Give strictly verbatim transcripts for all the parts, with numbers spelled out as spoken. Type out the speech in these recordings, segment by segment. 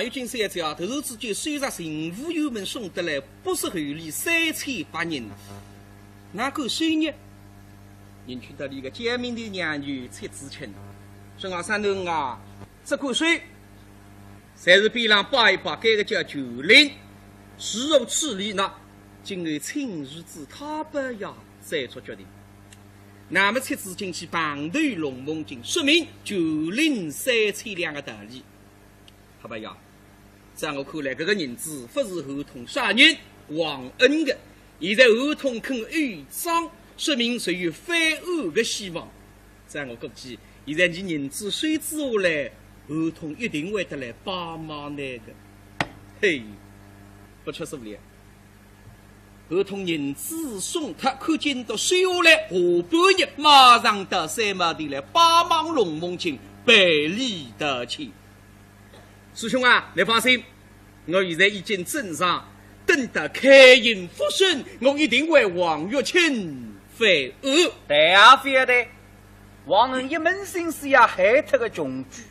有金小姐啊，突然之间收着巡抚衙门送得来不识厚礼三千白银，哪敢收呢？人去到里个家门里娘舅戚子清，说啊，三囡啊，只管收，侪是边浪摆一摆，该个叫酒令，如何处理呢？今后请御史太保爷再做决定。那么戚子清去碰头龙梦金，说明酒令三千两个道理。 好吧呀，在我看来，搿个银子勿是侯通杀人王恩的，现在侯通肯欧章，说明属于翻案的希望。在我估计，现在你银子收仔下来，侯通一定会得来帮忙你的。嘿，不出所料， 侯通银子送脱，看见到收下来，下半日马上到三马地来帮忙龙梦金办理道歉。师兄啊，你放心，我现在已经镇上，等到开印复审，我一定为王玉清翻案。对啊，非得，王恩一门心思要害脱个穷鬼，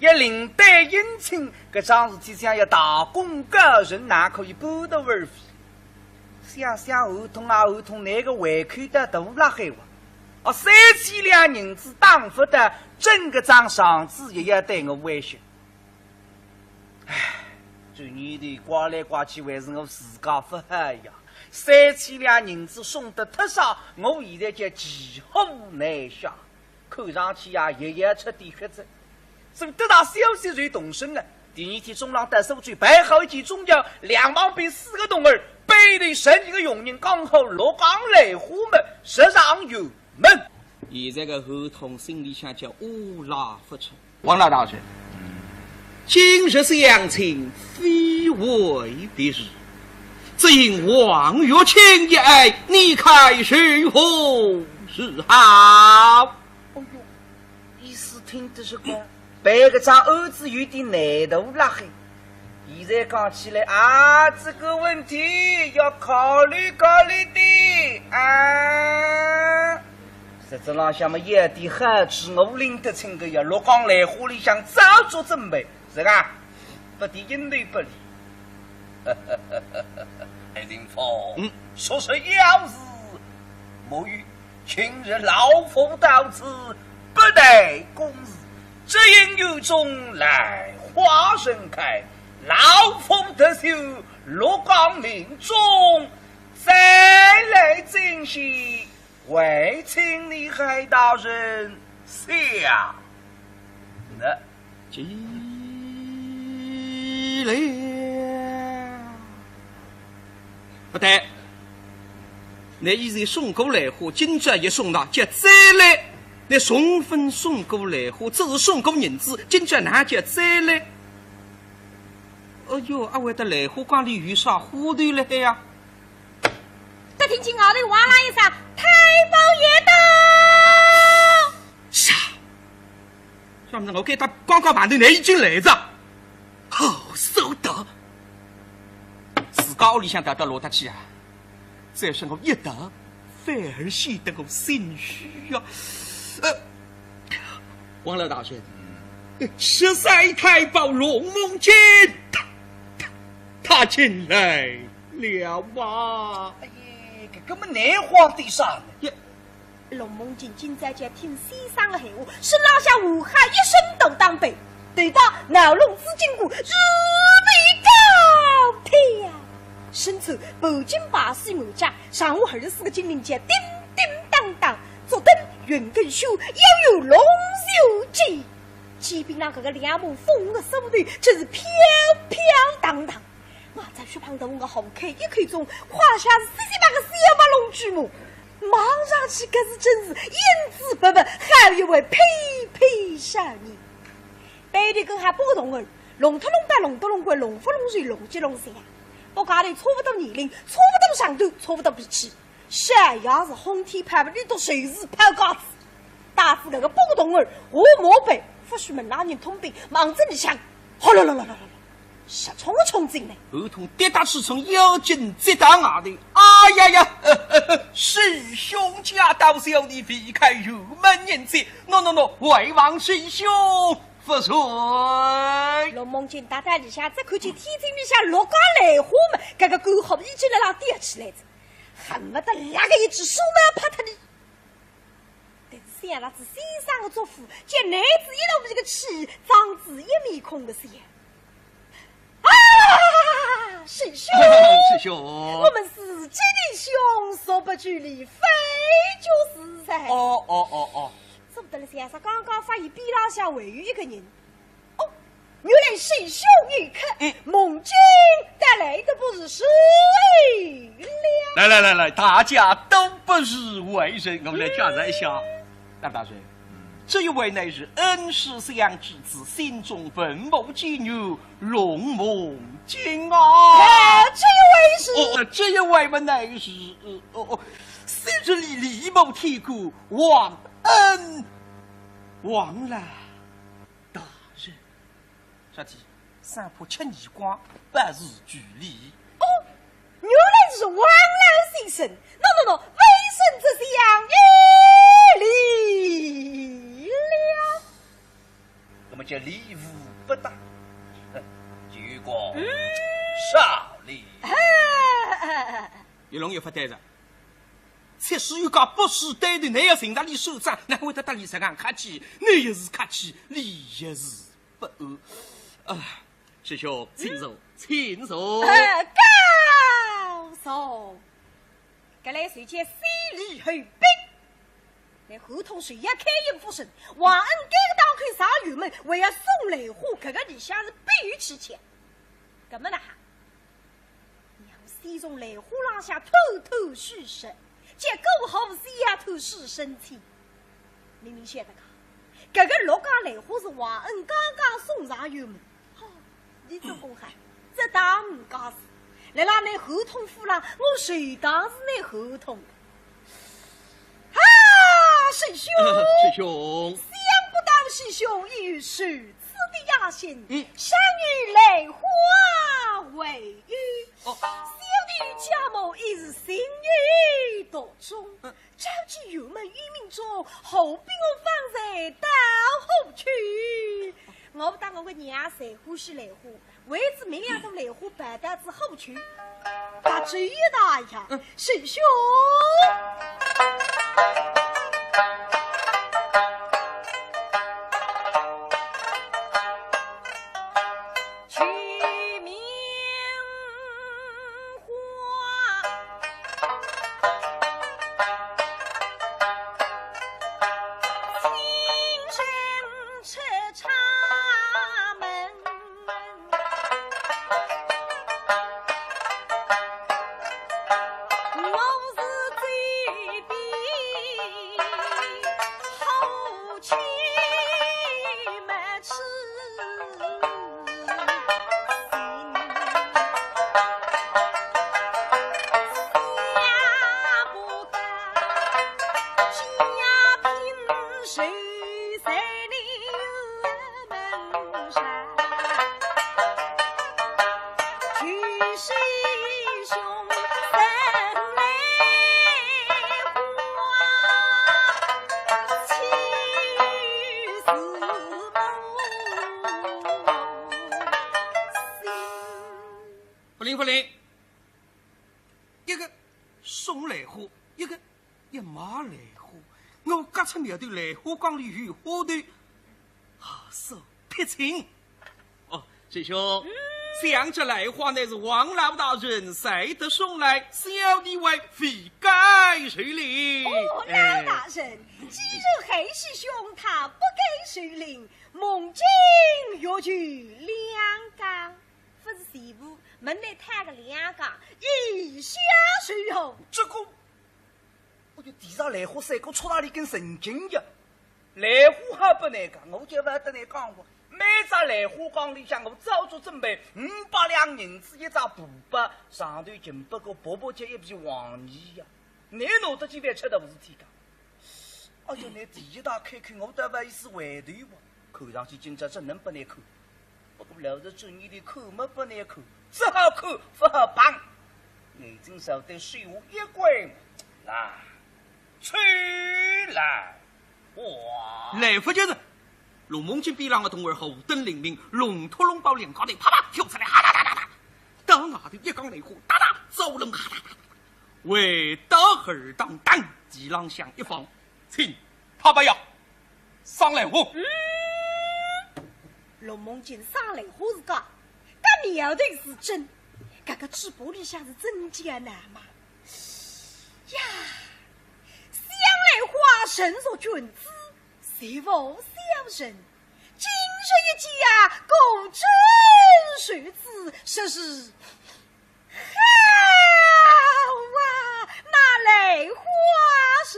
要另担姻亲，搿桩事体想要大功告成，哪可以半途而废？ 想想侯通啊，侯通，倷个胃口倒大辣海哇！哦，三千两银子打勿得，整个张场子也要对我威胁。唉，这年头刮来刮去，还是我自家勿好呀。三千两银子送得忒少，我现在叫骑虎难下。 看上去呀，也要出点血哉。所以得到消息就动身了。第二天中浪到苏州，办好一件中轿，两旁边四个童儿，背对十二个佣人，刚好六缸兰花么，直上辕门。现在个侯通心里想叫乌拉勿出。王老大人，今日相请非为别事，只因王玉清一案，你看如何是好？ 哦哟，意思听得出个，办搿桩案子有点难度辣海。现在讲起来啊，这个问题要考虑考虑的啊。实质浪向么，一点好处我拎得清个呀，六缸兰花里向早做准备，是吧？ 不提应对不理。爱卿夫，嗯。说是要事，莫有，今日老夫到此，不待公事，只因院中兰花盛开，老夫特修六缸令状，再来进献，还请你海大人想。那 既来，不对，倷以前送过兰花，今朝也送了，叫再来。倷从勿送过兰花，只是送过银子，今朝哪叫再来？哎哟，阿会得兰花缸里有啥花头辣海呀？ 只听见外头哇啦一声：“太保爷到！”啥？啥物事？我该搭刚刚碰头，倷已经来哉。好手段！自家屋里向逃到哪搭去啊？再说我一逃，反而显得我心虚啊。呃，王老大人，十三太保龙梦金，他，他，他进来 了哇。哎呀，搿个么难慌点啥呢？呀，龙梦金今朝就听先生的闲话，身浪向无汗一身大打扮，头戴闹龙紫金冠，如日高挑。身穿铂金白丝马甲，上下二十四个金领结，叮叮当当，足蹬云跟靴，腰有龙须髻。肩边浪搿个两把锋利的锁头，真是飘飘荡荡。 外罩雪白大红的红开一口中，胯下是雪白的小白龙驹马，望上去搿是真是英姿勃勃，好一位翩翩少年。背后跟仔八个童儿，弄头弄脑，弄东弄西，弄勿弄就弄急弄散啊。八家头差勿多年龄，差勿多长短，差勿多脾气。 小爷是轰天炮，里头随时抛架子，带仔搿个八个童儿下马背，勿许门浪人通禀，望仔里向，哗啦啦啦啦啦啦，直冲冲进来。侯通跌踏起从腰间接到外头，哎呀呀，师兄驾到，小弟未开辕门迎接，喏喏喏，回望师兄。勿错。陆梦金踏踏里向，只看见天井里向六家兰花么，搿个官好已经辣浪吊起来哉，恨勿得拿个一记手么拍脱伊。但是想着仔先生个嘱咐，见囡子一肚皮个气，装仔一面孔个笑。啊，师兄，师兄。我们是姐弟兄，素不拘礼，非就是哉。哦，哦，哦，哦。 说勿得了，先生刚刚发现边浪向还有一个人。哦，原来师兄你看，嗯。梦金带来的不是谁了？来来来来，大家都不是外人，我们来介绍一下。嗯。那大人，这一位乃是恩师相知之心中文武奇女，陆梦金啊。哎，这一位是？哦，这一位嘛乃是，呃，哦，哦，昔日里李某天官，王 恩王老大人。啥体？生怕吃耳光，不是拘礼。哦，原来是王老先生。喏喏喏，微臣这厢有礼了。那么叫礼无不答。哼，九公，嗯。少礼。哎，哎，哎，哎。有龙有发呆哉。 即使有家不是对头，乃要寻着俚算账，哪会得搭俚实梗客气？倷也是客气，俚也是不安。啊，师兄，请坐，嗯。请坐。呃，告坐。搿来是见先礼后兵。乃合同是要开印复审，王恩该个当口上辕门，还要送兰花，搿个里向是必有蹊跷。搿么哪哈？ 让我先从兰花浪向偷偷取出，结果好像也偷取身体。明明晓得讲，搿个六家兰花是王恩刚刚送上辕门。哦，俚做官好，这当人家事。辣辣拿合同付浪，我就当是拿合同。 啊，师兄，师兄。想不到师兄也有如此的雅兴，嗯。善于兰花为友。哦。小弟与家母已是情有独钟，嗯。朝见辕门辕门中，何必我方才到何去？我搭我个娘侪欢喜兰花， 为仔明两朵兰花摆到仔后去，搭主意打一下，嗯。师兄。取名花，清晨 出茶门，我是嘴边好气没吃。 勿灵勿灵，一个送兰花，一个要买兰花。我轧出苗头，兰花缸里有花头，好说撇清。哦，师兄，嗯。想这兰花乃是王老大人才得送来，小弟为未敢受领。哦，老大人，哎。既然韩师兄他不敢受领，梦金欲求两家。 勿是全部，门内摊个两家，意下如何？这个，我就地上兰花三个戳哪里根神经呀？兰花还不能讲，我就勿得你讲过，每只兰花缸里向我早就准备五百两银子一只布包，上头仅不过薄薄叫一皮黄泥呀。你拿得几万吃的勿是天讲。 哎哟，你第一大开口，我倒勿好意思回头哇。看上去今朝真能拨你看，不过老实说，你的看没拨你看，只好看勿好碰。眼睛朝对水下一关，来，出来，哇！来福就是。陆梦金边浪个童儿火灯灵明，龙头龙包两家头啪啪跳出来，哈哒哒哒哒，到外头一缸来火，哒哒走人，哈哒哒哒，回到二档档地浪向一放，请太白爷上来火。嗯，陆梦金上来火是假，搿苗头是真，搿个嘴巴里向是真假难嘛？呀，想来花人若君子， 谁无小人？今日一见，果真如此，实是好啊，那来花是。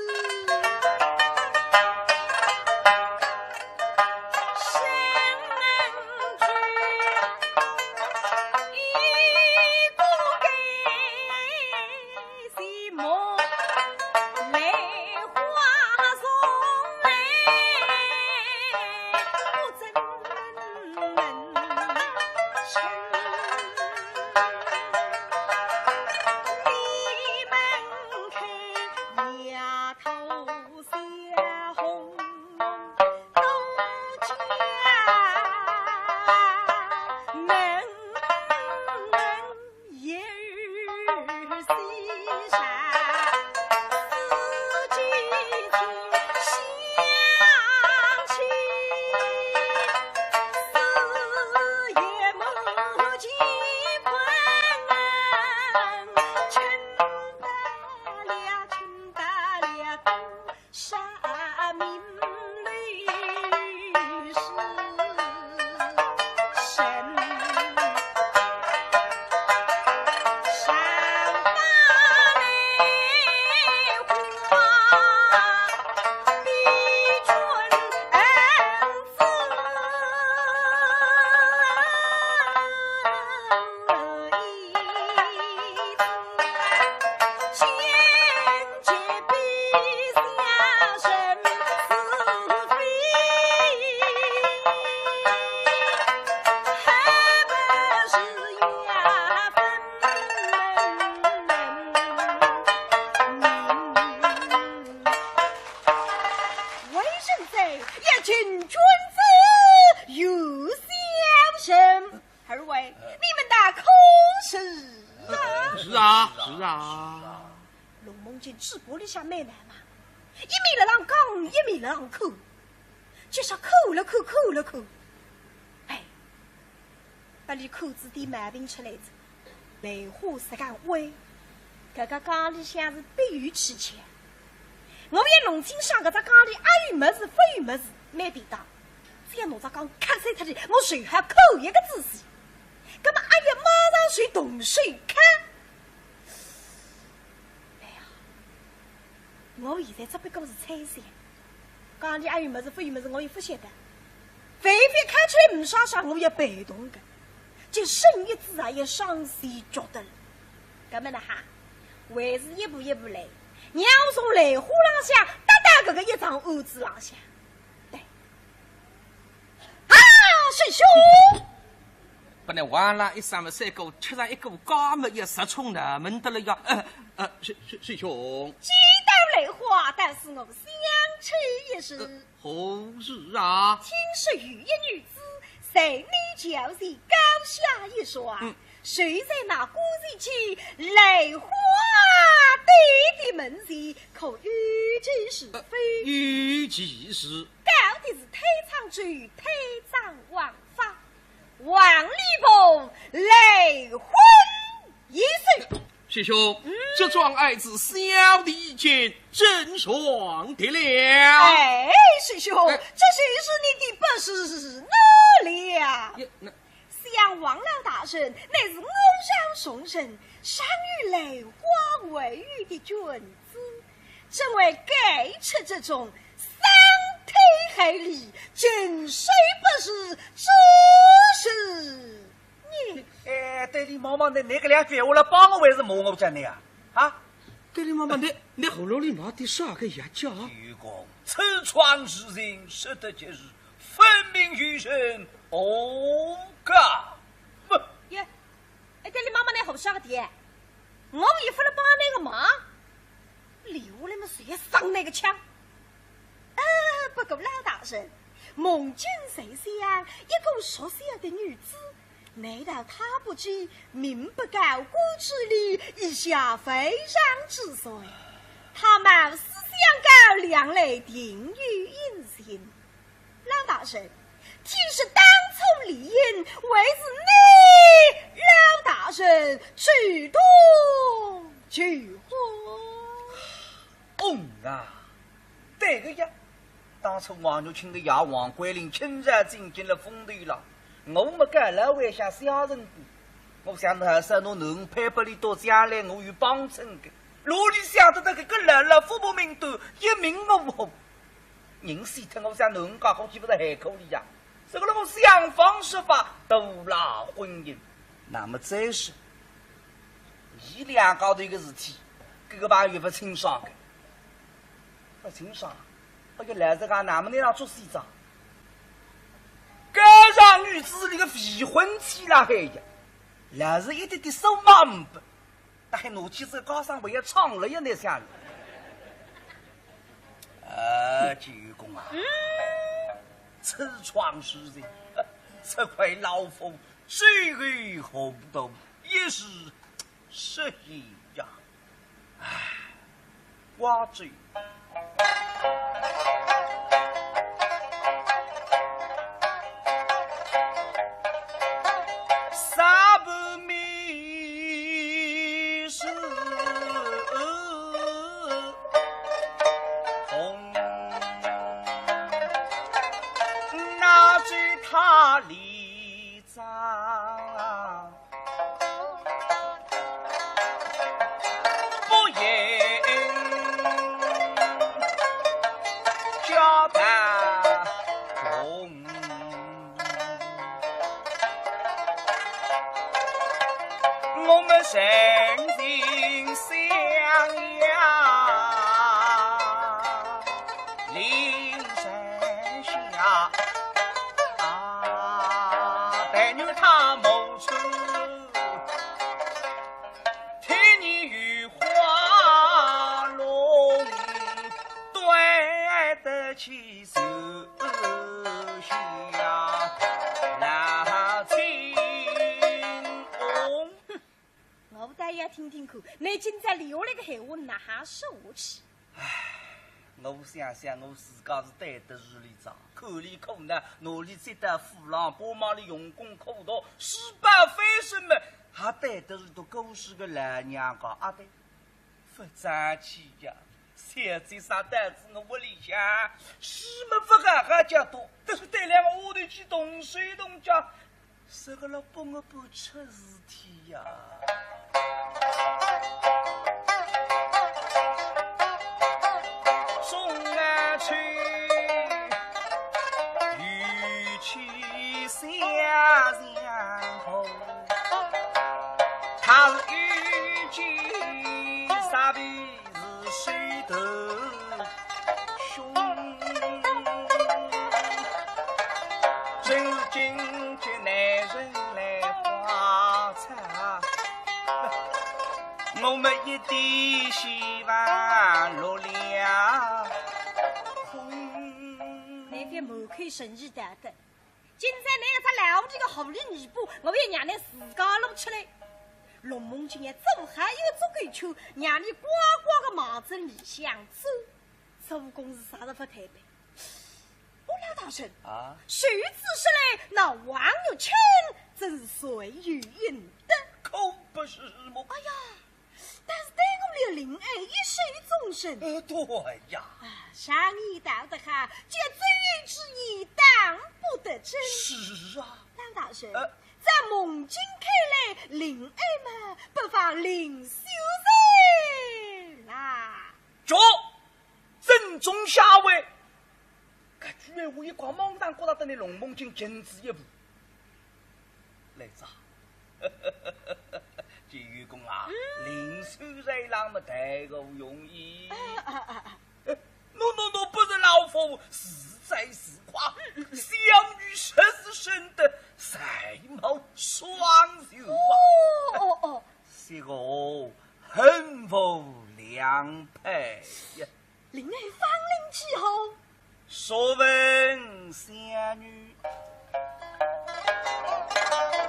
为人者，一群君子有小人。二位，你们大可是啊？是啊，是啊。陆梦金嘴巴里向蛮难嘛，一面辣浪讲，一面辣浪看，就像看了看，看了看。哎，拨俚看仔点毛病出来哉。 兰花实梗歪，搿个缸里向是必有蹊跷。我要弄清爽搿只缸里阿有物事勿有物事，蛮便当。只要拿只缸敲碎脱仔，我随后扣一个仔细。葛末阿要马上随动手敲。哎呀， 我现在只不过是猜想，缸里阿有物事勿有物事，我也勿晓得。万一敲出来呒啥啥，我也被动个，就省一仔啊，也伤心觉得了。葛末呢哈，还是一步一步来，让我从兰花浪向搭搭搿个一桩案子浪向。对。 啊，师兄！本来哇啦一声么，赛过吃上一个嘎么也失聪了，闷得了呀。呃，呃，师，师，师兄。既到兰花，但是我想起一事。呃，何事啊？听说有一女子，在你脚前高下一床，嗯。就在那姑姐姐兰花对的门前，可有其事呃，非？有其事。 到底是推搡主，推搡王法，王礼部来婚一事。师兄，嗯。这桩案子小弟已经整爽的了。哎，师兄，哎。这就是你的本事了。也，那 想王老大人乃是我朝重臣，善于兰花为喻的君子，怎会干出这种伤天害理、近水不识之事呢？哎，对俚望望，倷，倷搿两句闲话来帮我还是骂我讲的呀？啊？对俚望望，倷，倷喉咙里冒点啥个药酒啊？愚公，此桩事情说得极是，分明有人 哦，嘎，不。耶，哎，对俚望望，倷好啥个的？我也勿来帮倷个忙，留下来么，谁也伤倷个腔。啊，不过老大人，梦境水乡一个弱小的女子，难道她不知民不告官之理，以下犯上之罪？她冒死相告，两人定有隐情。老大人，其实当初联姻，还是你老大人主动求婚。嗯啊，对个呀，当初王玉清个爷王桂林亲自进京了风头了，我么该来为下小人的，我想着还是拿囡配拨俚，到将来我有帮衬个。哪里想得到搿个老老父母名单一命呜呼，人死脱，我想囡家伙岂不是还可怜呀？这个让我想方设法阻拦婚姻。那么再说，伊两家头个事体，搿个朋友勿清爽个，勿清爽。哎呀，老实讲，那么那样做事长，加上女子那个未婚妻啦，哎呀，老是一点点手忙不，那还拿起这高上还要唱了呀，那下人。啊，九公啊，嗯。此创世人，这块老夫最为糊涂，也是失意呀。唉，我这啥不明是红，那是他里。 不言交谈中，我们人心相养。 林山下，啊，但愿他谋出天年与花龙，对得起手下那青翁。 我倒要听听看，倷今朝留下来个闲话哪哼说下去？唉，我想想，我自家是对得住俚哉，看俚苦恼，拿俚接到府浪，帮忙俚用功苦读，书包翻身么，还对得住俚个老娘家啊？对，勿争气呀。 小姐啥单子我屋里向，书么勿好好叫读，但是对两个丫头去动手动脚，这个了拨我办出事体呀。送啊去，与其相相投，他是遇见啥病 是谁的凶？真是今天男人来花草，我们一点希望落了空。那边门口生意大的， 今朝拿搿只老头个狐狸尾巴，我要让伊自家露出来。龙梦金也做好一个足够球，让伊乖乖个望仔里向走。做功是啥事勿推扳？哦，老大人，啊？如此说来，那王玉清真是罪有应得。可不是么？哎呀， 但是对我们林爱一失终身。呃，对呀。啊，常言道得好，急子而之，当不得真。是啊。老大人，呃。在梦境看来，林爱嘛，不妨另寻人啦。着，正中下怀。 搿句闲话一讲，马上觉着得拿龙梦金近仔一步。来哉，九公啊，嗯。另寻人浪么谈何容易。啊，啊，啊，啊。哎，喏，喏，喏，不是老夫自吹自夸，小女实是生得才貌双全啊。哦，哦，哦。是个很无两配呀。林爱芳龄几何？说问仙女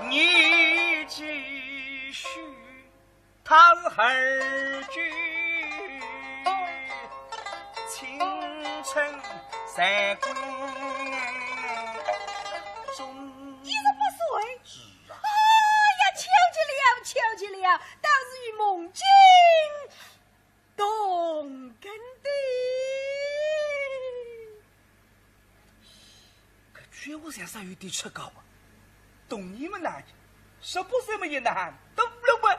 年纪许，她是何居？青春三关中。一十八岁。是啊。哎呀，巧极了，巧极了，倒是与梦君同根的。搿句闲话像煞有点出格啊。同年么哪哼，十八岁么也难多了哇。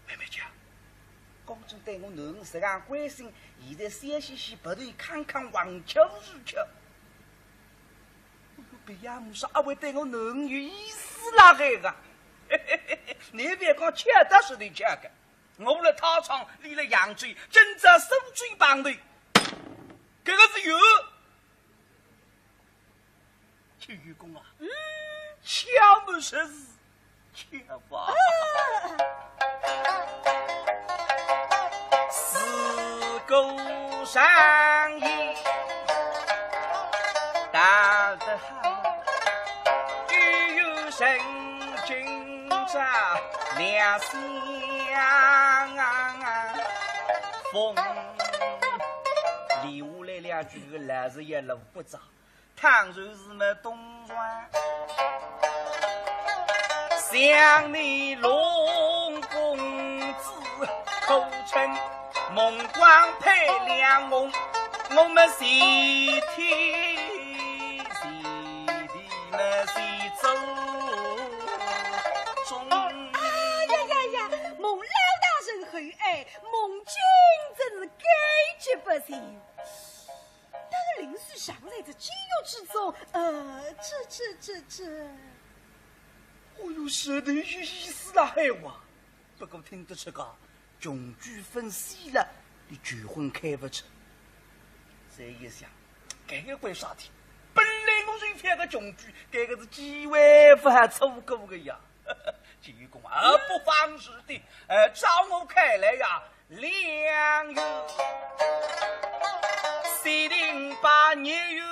妹妹姐，公子对我囡儿实梗关心，现在笑嘻嘻，鼻头一揢揢，横敲竖敲。哎哟，别样么说，阿会对我囡儿有意思啦海个。侬覅讲巧，倒是侬巧个。 我辣太仓，伊辣扬州，今朝苏州碰头，搿个是缘。秋月宫啊，嗯。巧么说是巧啊。自古上言，道得好，有缘成 今朝两相逢。留下来两句，搿个老实也落不着。倘若是么东床，想你龙公子，可曾 梦光配良梦，我们齐天齐地么齐祖宗。哎呀呀呀，蒙老大人厚爱，梦君真是感激不尽。但是临死尚在这监狱之中，呃，这这这这……哦哟，说得有意思啦，海哇！ 不过听得出个，穷举分析了，伊求婚开勿出。再一想，搿个为啥体？本来我就覅个穷举，搿个是机会勿好错过个呀。金玉公啊，不妨事的，呃，照我看来呀，良缘是定把孽缘了。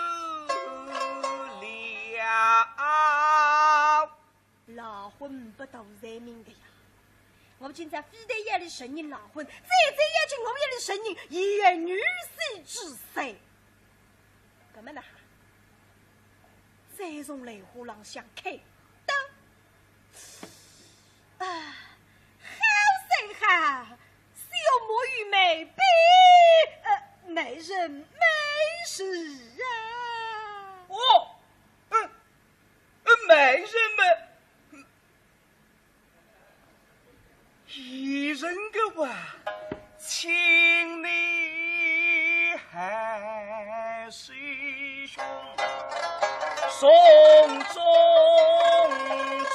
赖婚勿大财命个呀。我今朝非但要伊承认赖婚，最最要紧我要伊承认一女婿之事。搿么哪哼？再从兰花浪向开刀。啊，好生好，小魔与美比，呃，美人美事啊。哦，嗯， 呃，美人么，一人个哇，请你海师兄从中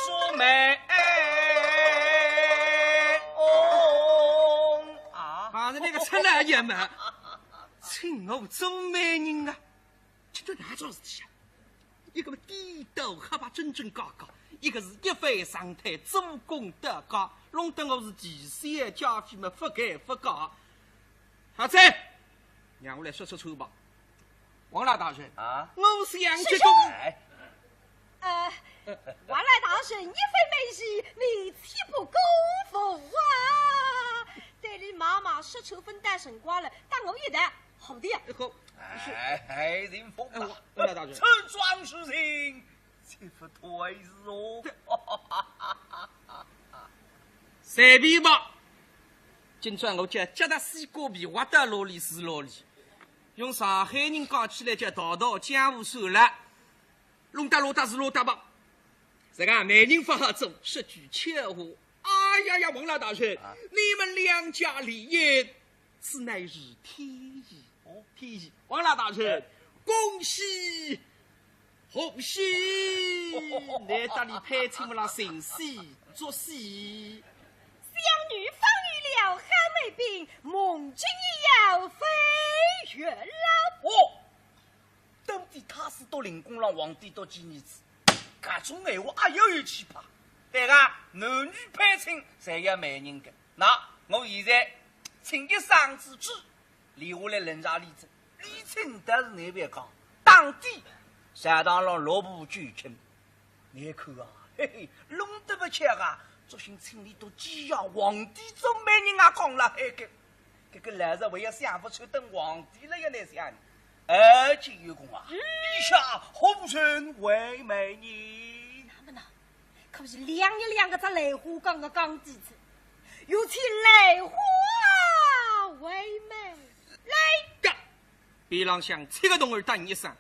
做媒翁啊。啊，那个陈老爷们，请我做媒人啊。 搿哪桩事体啊？一个么低头黑白真真假假，一个是一反常态，做官得家，弄得我是啼笑皆非么，勿该勿嫁。好哉，让我来说说穿吧。王老大人啊，我想这个……师兄！哎，呃，王老大人一番美意，你岂不辜负啊？对你妈妈说出分担辰光了，搭我一道 好的呀。好，是。哎，哎，人疯了。哎，我，我来大人。村庄之人，岂不推辞哦？随便吧。今朝我叫脚踏西瓜皮，滑到哪里是哪里。用上海人讲起来叫道道江湖算了。 弄得落搭是落搭吧。这个媒人勿好做，说句巧话。哎呀呀，王老大人，啊。你们两家联姻，此乃是天意。哦，天意。王老大人，哎。恭喜贺喜，难得你配亲勿啦，成喜作喜。小女方有了好媒嫔，梦君也要飞远了。哦， 到底太师到灵公郎，皇帝到寄儿子，搿种闲话阿要有气派。对个，男女配亲侪要媒人个。那我现在请一声子主，留下来冷茶里子。李清倒是难别讲，当地山塘浪落步九卿。你看啊，嘿嘿，弄得勿巧啊，作兴请俚到几下皇帝做媒人啊，讲了嗨个，搿个老实话也想勿出等皇帝了也难想。哎，金玉公啊，嗯。以下何人为媒呢？那么呢，可是两一两个只兰花缸个缸底子，有请兰花为媒。来。呀，边浪向七个童儿答应一声，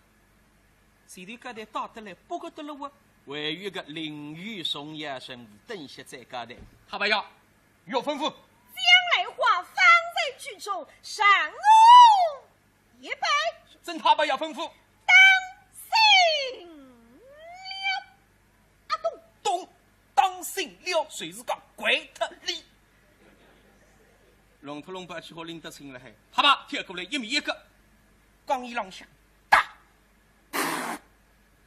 前头高台到得来，八个得了哇，还有一个林雨松也是等歇再高台。太伯爷，有吩咐。将兰花放在居中，赏我一杯。遵太伯爷吩咐。当心了。啊，咚。咚，当心了，随时讲掼脱俚。弄脱弄把去好拎得清了嘿，好吧，跳过来一米一个，缸沿浪向，哒，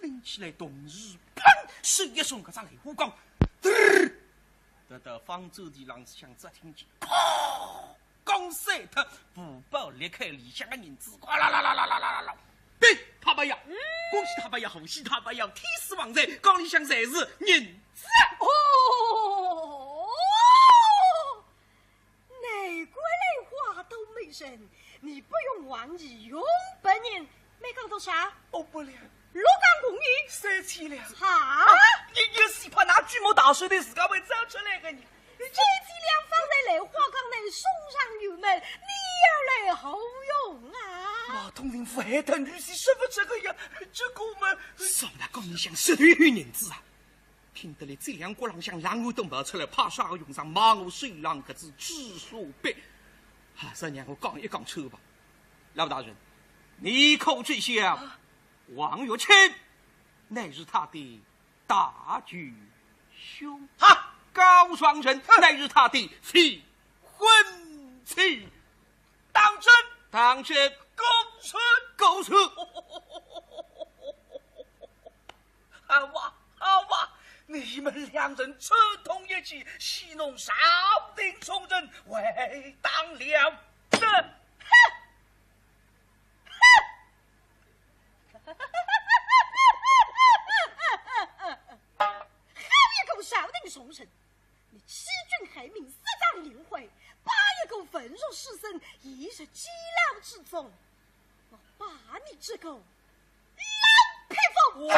拎起来同时，砰，手一松，搿只兰花缸，嘚儿，得到方舟地浪向只听见，砰，缸散脱，布包裂开，里向个银子，哗啦啦啦啦啦啦啦啦。对，太伯爷，嗯。恭喜太伯爷，贺喜太伯爷，天赐横财，缸里向侪是银子。哦，难怪兰花都没人，你不用怀疑，用别人，没讲多少？哦，不了。六缸共银。三千两。哈？啊，一日四百，拿举目大手的自家会走出来个呢。三千两放在兰花缸内送上油门，你要来何用啊？马通林府害得女婿说不出个呀，这个嘛。啥么讲你想说头有银子啊？听得来这两个浪向冷汗都冒出来，怕啥个用上骂我手浪搿只紫砂笔。还是让我讲一讲出吧。老大人，你可知晓啊？王玉清乃是他的大舅兄。哈！高双仁乃是他的未婚妻。当真？当真。公子，公子。好啊，好啊，你们两人串通一气，戏弄朝廷重臣，为当了这。哼！ 好一个朝廷重臣，你欺君害命，私葬灵灰，把一个文弱书生遗入监牢之中，我把你这个老匹夫！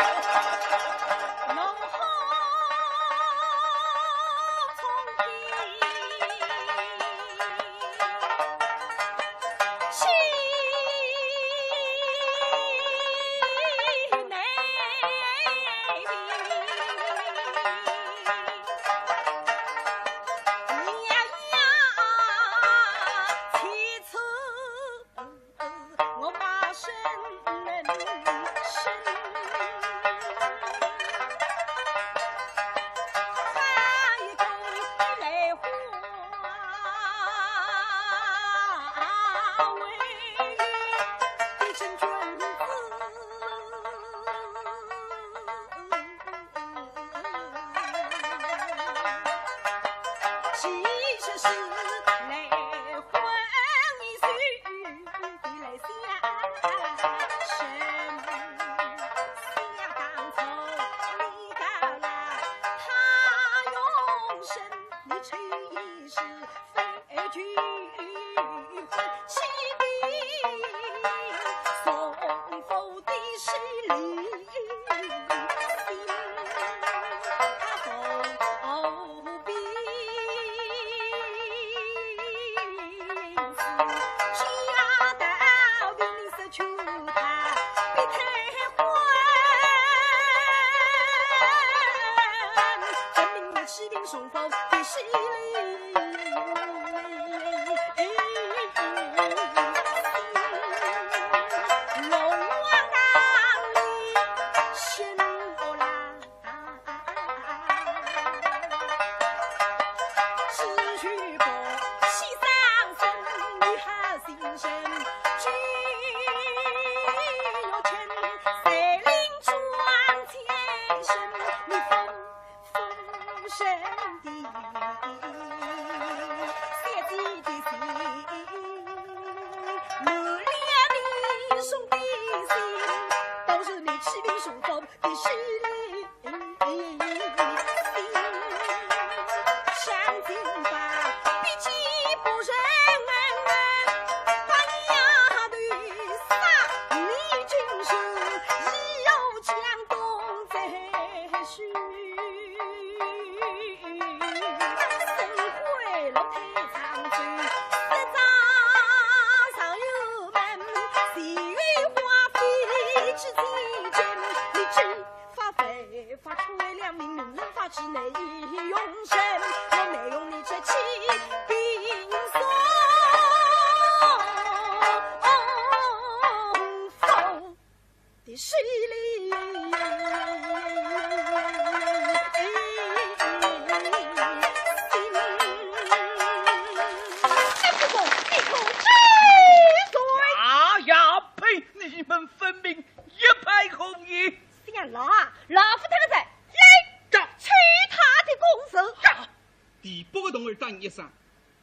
呀呀，呸！你们分明一派胡言！姓老啊，老夫他个在，来，这，取他的供词。这，第八个童儿答应一声，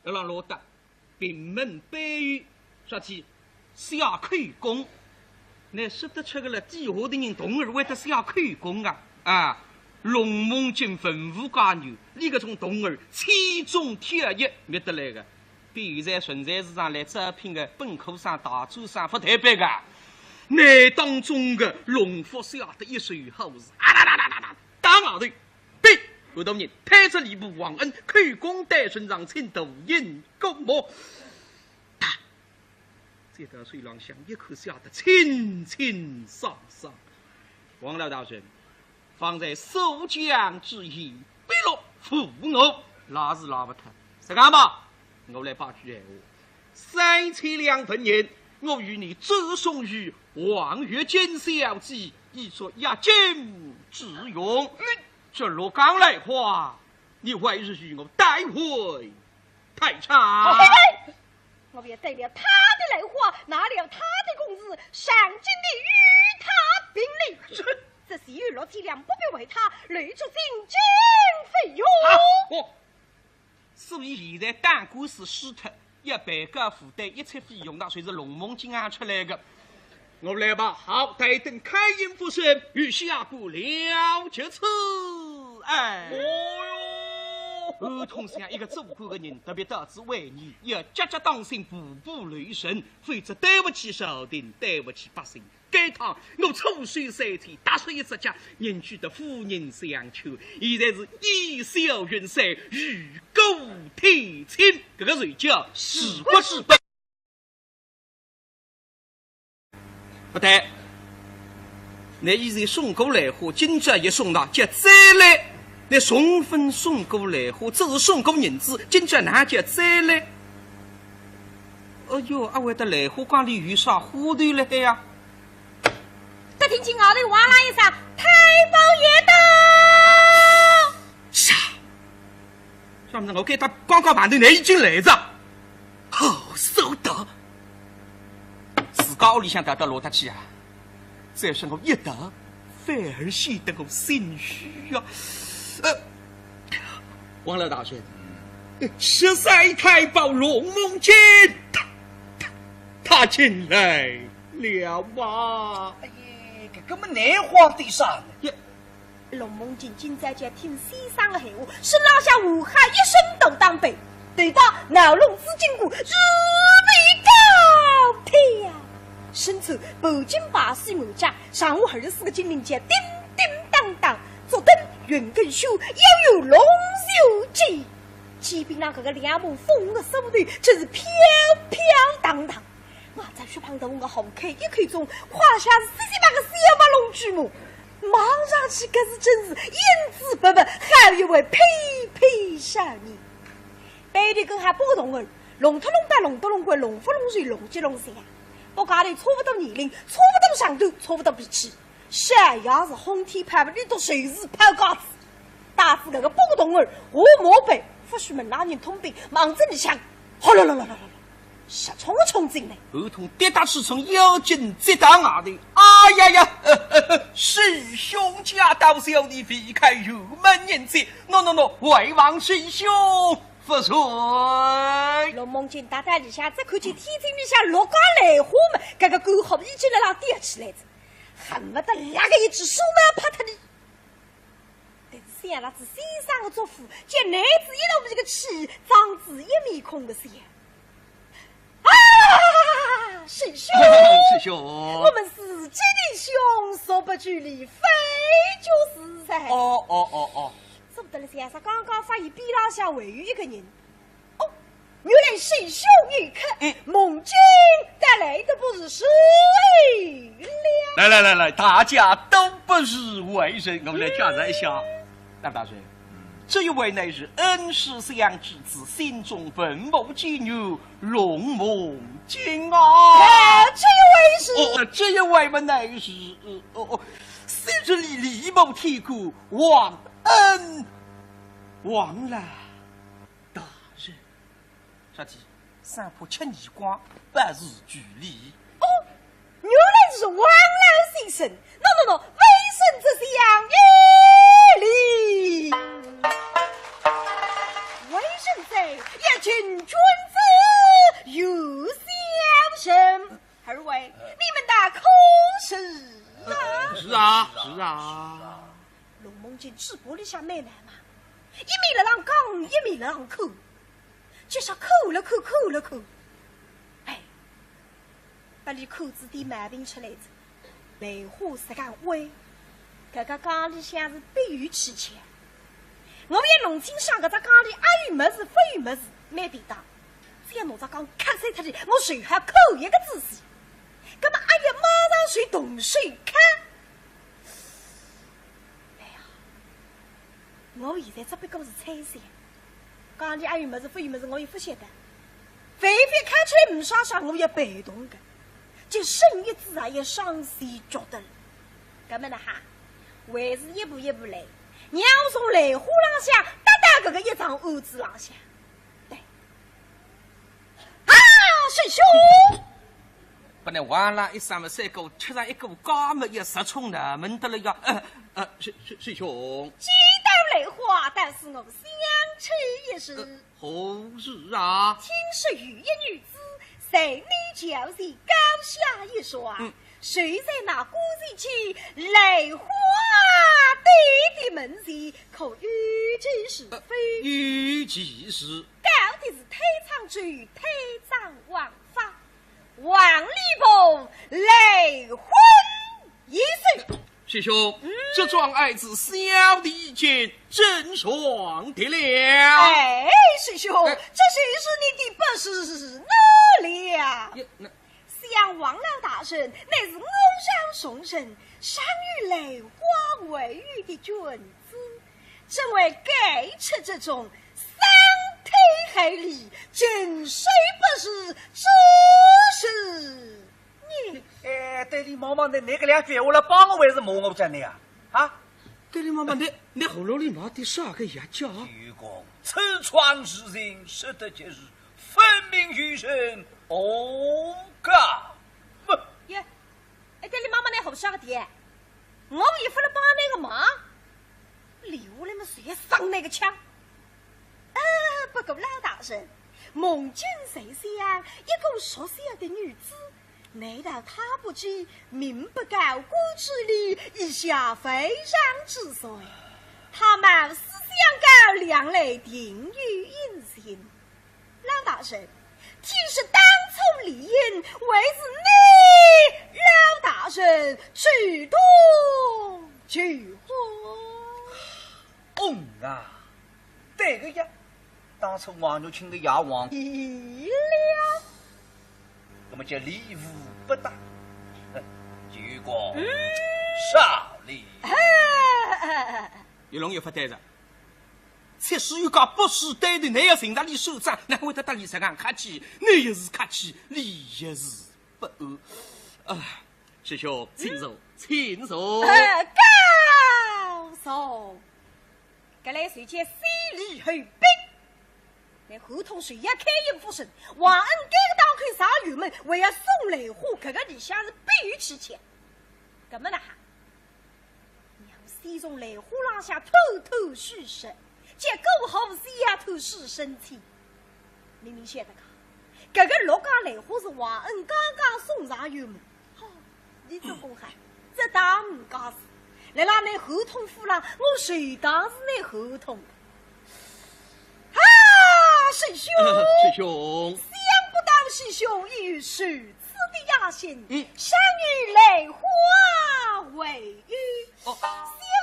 要让老大 屏门背后说起写口供。乃说得出个了，底下的人童儿会得写口供啊？啊，龙梦金文武皆有，你搿种童儿千中挑一觅得来个。比现在存在市场来招聘个本科生、大专生勿推扳个。乃当中个龙福写得一手好字，啊啦啦啦啦啦，打外头。 禀，后头人推着礼部王恩，口供带呈上，请大人过目。这道手浪向一看写得清清爽爽。王老大人，方才所讲之言，笔录无误，那是赖勿脱。是搿么，我来把句闲话。三千两纹银，我与你转送于王月金小姐，以作压惊之用。 这落江来花，你还是与我带回太常。嘿嘿，我便带了他的来花，拿了他的供词，上京的与他评理。这，这些六千两不必为他，留作进京费用。好，我 所以现在打官司输脱，要赔个付得一切费用，那侪是龙梦金出来个。我来吧，好，待等开印复审，与下官了结此案。哦哟，樊通想一个做官个人，特别到此为难，要结结当心，步步留神，否则对不起朝廷，对不起百姓。 该趟我出手三千，打死一只脚，仍救得夫人相救，现在是以小运三，与国添亲，搿个就叫治国治本。勿对，乃以前送过来货，今朝也送了，叫再来。乃从勿送过来货，只是送过银子，今朝哪叫再来？ 哎哟，阿会得兰花缸里有啥花头辣海呀？只听见外头哇啦一声，太保爷到！啥？啥物事？我该搭刚刚碰头，乃已经来哉。好手段！自家屋里向逃到哪搭去啊？ 再说我一逃，反而显得我心虚啊。呃，王老大人，十三太保龙梦金，他，他，他进来了吗？哎呀，搿个么难慌点啥呢？呀，龙梦金今朝就要听先生的闲话，身浪向武汉一身大打扮，头戴闹龙紫金冠，如履高天呀。身穿铂金白丝马甲， 上下二十四个金领结叮叮当当，足蹬云跟靴，腰有龙首级。肩胛浪搿个两把锋利的锁头，真是飘飘荡荡。外罩雪白大红个红开一口中，胯下是雪雪白个小白龙驹马，望上去搿是真是英姿勃勃，好一位翩翩少年。背后跟仔八个童儿，龙头龙胆，龙头龙冠，龙福龙瑞，龙吉龙祥。八家头差勿多年龄，差勿多长短，差勿多脾气。 小爷是轰天炮，里头随时抛架子，带仔搿个八个童儿，下马背，勿许门外人通禀，望仔里向，哗啦啦啦啦啦啦，直冲冲进来。樊通跌打起冲，要紧接到外头。哎呀呀，师兄驾到，小弟未开辕门迎接，喏喏喏，还望师兄勿罪。龙梦金踏到里向，只看见天井里向六家兰花么，搿个官火已经辣浪点起来哉。恨不得拿个一只手么拍脱伊。但是想着仔先生的嘱咐，见囡子一肚皮个气，装仔一面孔个笑。啊，师兄，师兄，我们是姐弟兄，素不拘礼，非就是哉。哦哦哦哦，说不得了，先生刚刚发现边浪向还有一个人。哦，原来师兄你看，嗯梦境带来的不是时了。来来来来，大家都不是外人，我们来介绍一下，那大人，这一位乃是恩师相之子，心中文武皆有龙梦境啊。啊，这一位是哦，这一位嘛乃是，呃哦哦，昔日里礼部天官王恩王老大人。啥体？生怕吃耳光，不是拘礼。哦，原来是王老先生。喏喏喏，微臣这厢有礼。微臣在，一见君子如小人。二位，你们大可是啊？是啊，是啊。龙梦境嘴巴里向蛮难嘛，一面辣浪讲，一面辣浪看，就是看了看，看了看。哎，拨伊看仔点毛病出来哉。兰花实梗歪，搿个缸里向是必有蹊跷。我也弄清爽搿只缸里阿有物事，勿有物事，蛮便当。只要拿只缸敲碎脱伊，我随后看一个仔细。葛末阿有马上就动手敲。哎呀，我现在只不过是猜想，缸里阿有物事，勿有物事，我也勿晓得。万一敲出来没啥啥，我也被动个。就省一仔啊，也伤心觉得了。葛末呢哈，还是一步一步来，让我从兰花浪向搭到搿个一张案子浪向。对。啊，师兄！本来哇啦一声么，三个吃上一个家么也失宠难门得了呀。呃呃，师师师兄，见到兰花，但是我想起一事。何事啊？听说有一女子在你脚前高下一床，嗯睡在那姑息间兰花店的门前，可有其事非？有其事。到底是推搡转推搡王法，王礼部来婚一事。师兄，这桩案子小弟已经整爽的了。哎，师兄，哎这就是你的不是哪了？也那想王老大人乃是我朝重臣，善于兰花为喻的君子，怎会干出这种伤天害理、近水不识之事呢？哎，对你妈妈，你那个两句闲话来帮我还是骂我讲的呀？啊？对你妈妈，你你喉咙里冒的啥个药酒啊？愚公，此桩事情说得极是分明有人恶搞。不，耶，哎，对你妈妈，你好笑个点，我也勿能帮那个忙，留下来么谁也伤那个枪。啊，不过老大人，梦境在想一个弱小的女子，难道她不知民不告官之理，以下犯上之罪？她貌似相告，两肋定有隐情。老大人，听说当初联姻，还是你老大人主动求婚。嗯啊，对个呀，当初王玉清个爷王已了。那么叫礼无不答。哼，愚公，少礼。有龙有发呆着。此事有个不是对的，你要寻着你首长，哪会得搭你这样客气？你也是客气，你也是不安。啊，师兄，请坐，请坐。呃，告坐。搿来谁见先礼后兵？那合同谁也开应不成，王恩该个当口上辕门，还要送兰花，搿个里向是必有蹊跷。搿么呢哈，让我先从兰花浪向偷偷试试，结果好像也偷试身体。明明晓得个，搿个六家兰花是王恩刚刚送上辕门，好，你做功哈。这当家事，来啦，拿合同付了，我谁当是拿合同？啊，师兄，师兄，想不到师兄有如此的雅兴，嗯善与兰花为友。哦小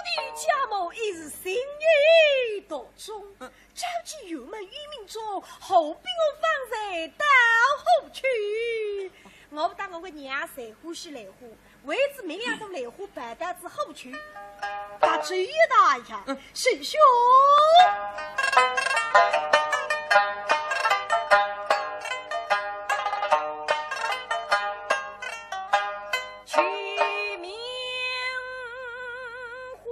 弟家母也是心有独钟，嗯召集辕门与民众，何必我方才到何处？我不但我个娘才欢喜兰花，为此明两朵兰花摆到仔何处？把这一大呀，师兄。取名花，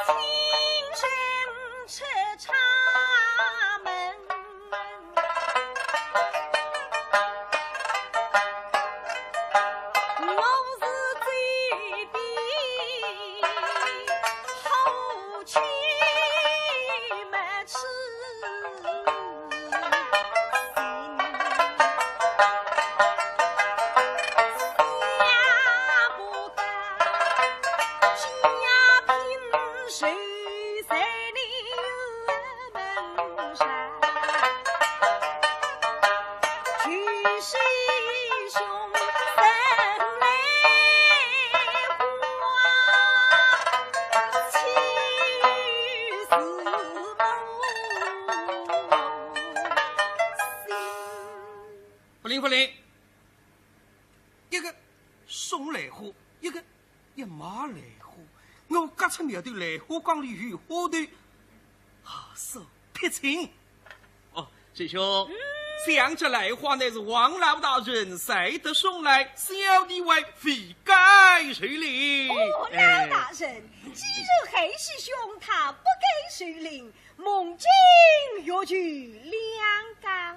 清晨出茶门。我是嘴边好气没吃。 不灵不灵，一个送兰花，一个也卖兰花。我轧出苗头兰花缸里有花头，好色撇清。哦，师兄，想这兰花乃是王老大人才得送来，小弟为非该受领。哦，老大人，既然海师兄他不该受领， 梦境欲求两家，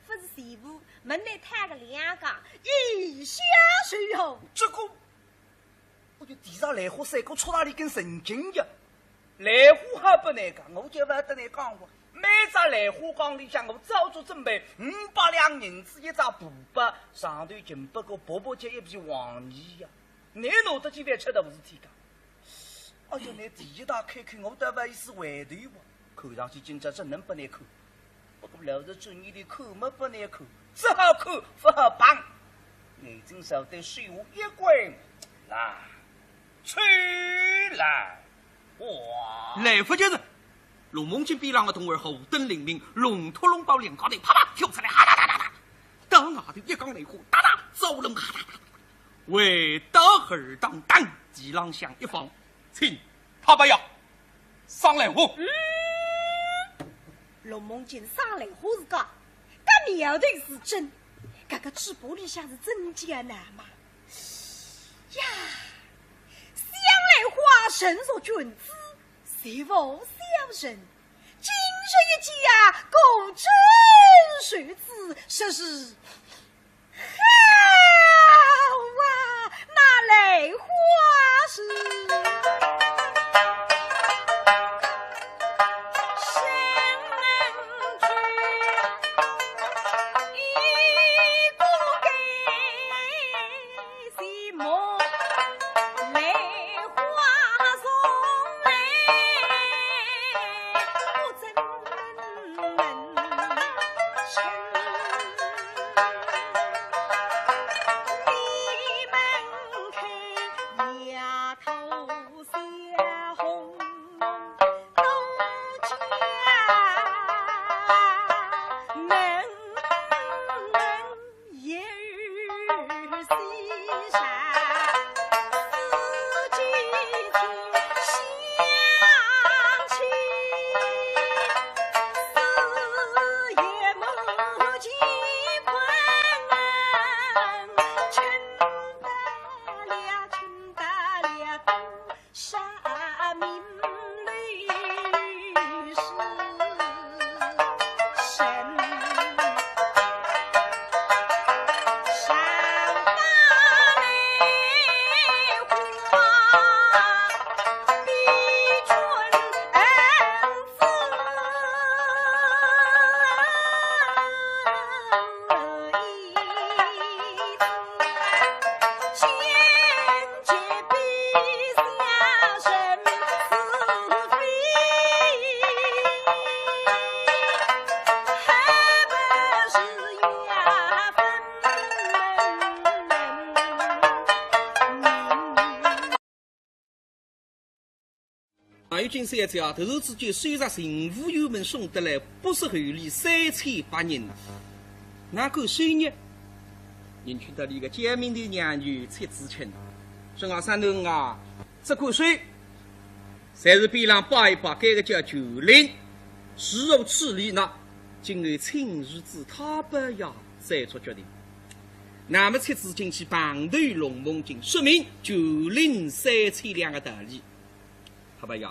不是全部，门内摊个两家，以下如何？这个，我就提着兰花三个戳他一根神经呀！兰花还不能讲，我就勿得你讲过。每只兰花缸里向，我早就准备五百两银子一只布包，上头仅不过薄薄叫一皮黄泥呀！你拿得几万吃的不是天讲。 哎呀，你第一大开口，我倒勿好意思回头哇。看上去今朝真能拨你看，不过老实说，你的看没拨你看，只好看，勿好碰。眼睛朝对水下一关，来，出来，哇！来勿及哉，陆梦金边浪个童儿火灯灵敏，龙头龙包两家头啪啪跳出来，哈哒哒哒哒，到外头一缸兰花，哒哒走拢，哈哒哒哒。 为到二当当，地浪向一放，请太伯爷上兰花。陆梦金上兰花是假，搿苗头是真，搿个嘴巴里向是真叫难嘛。呀，想兰花人若君子，谁无小人？今日一见啊，果真如此，实是 好啊，那兰花是生根一个根，是梦兰花从来不曾金小姐啊，突然之间收着巡抚衙门送得来不识厚礼三千白银，哪敢收呢？人去得里个家门头娘舅戚子清，说啊，三囡啊，只管收，侪是边浪摆一摆，该个叫酒令，如何处理呢？今后请侄子太伯爷再做决定。那么戚子清去碰头龙梦金，说明酒令三千两个道理。 太伯爷，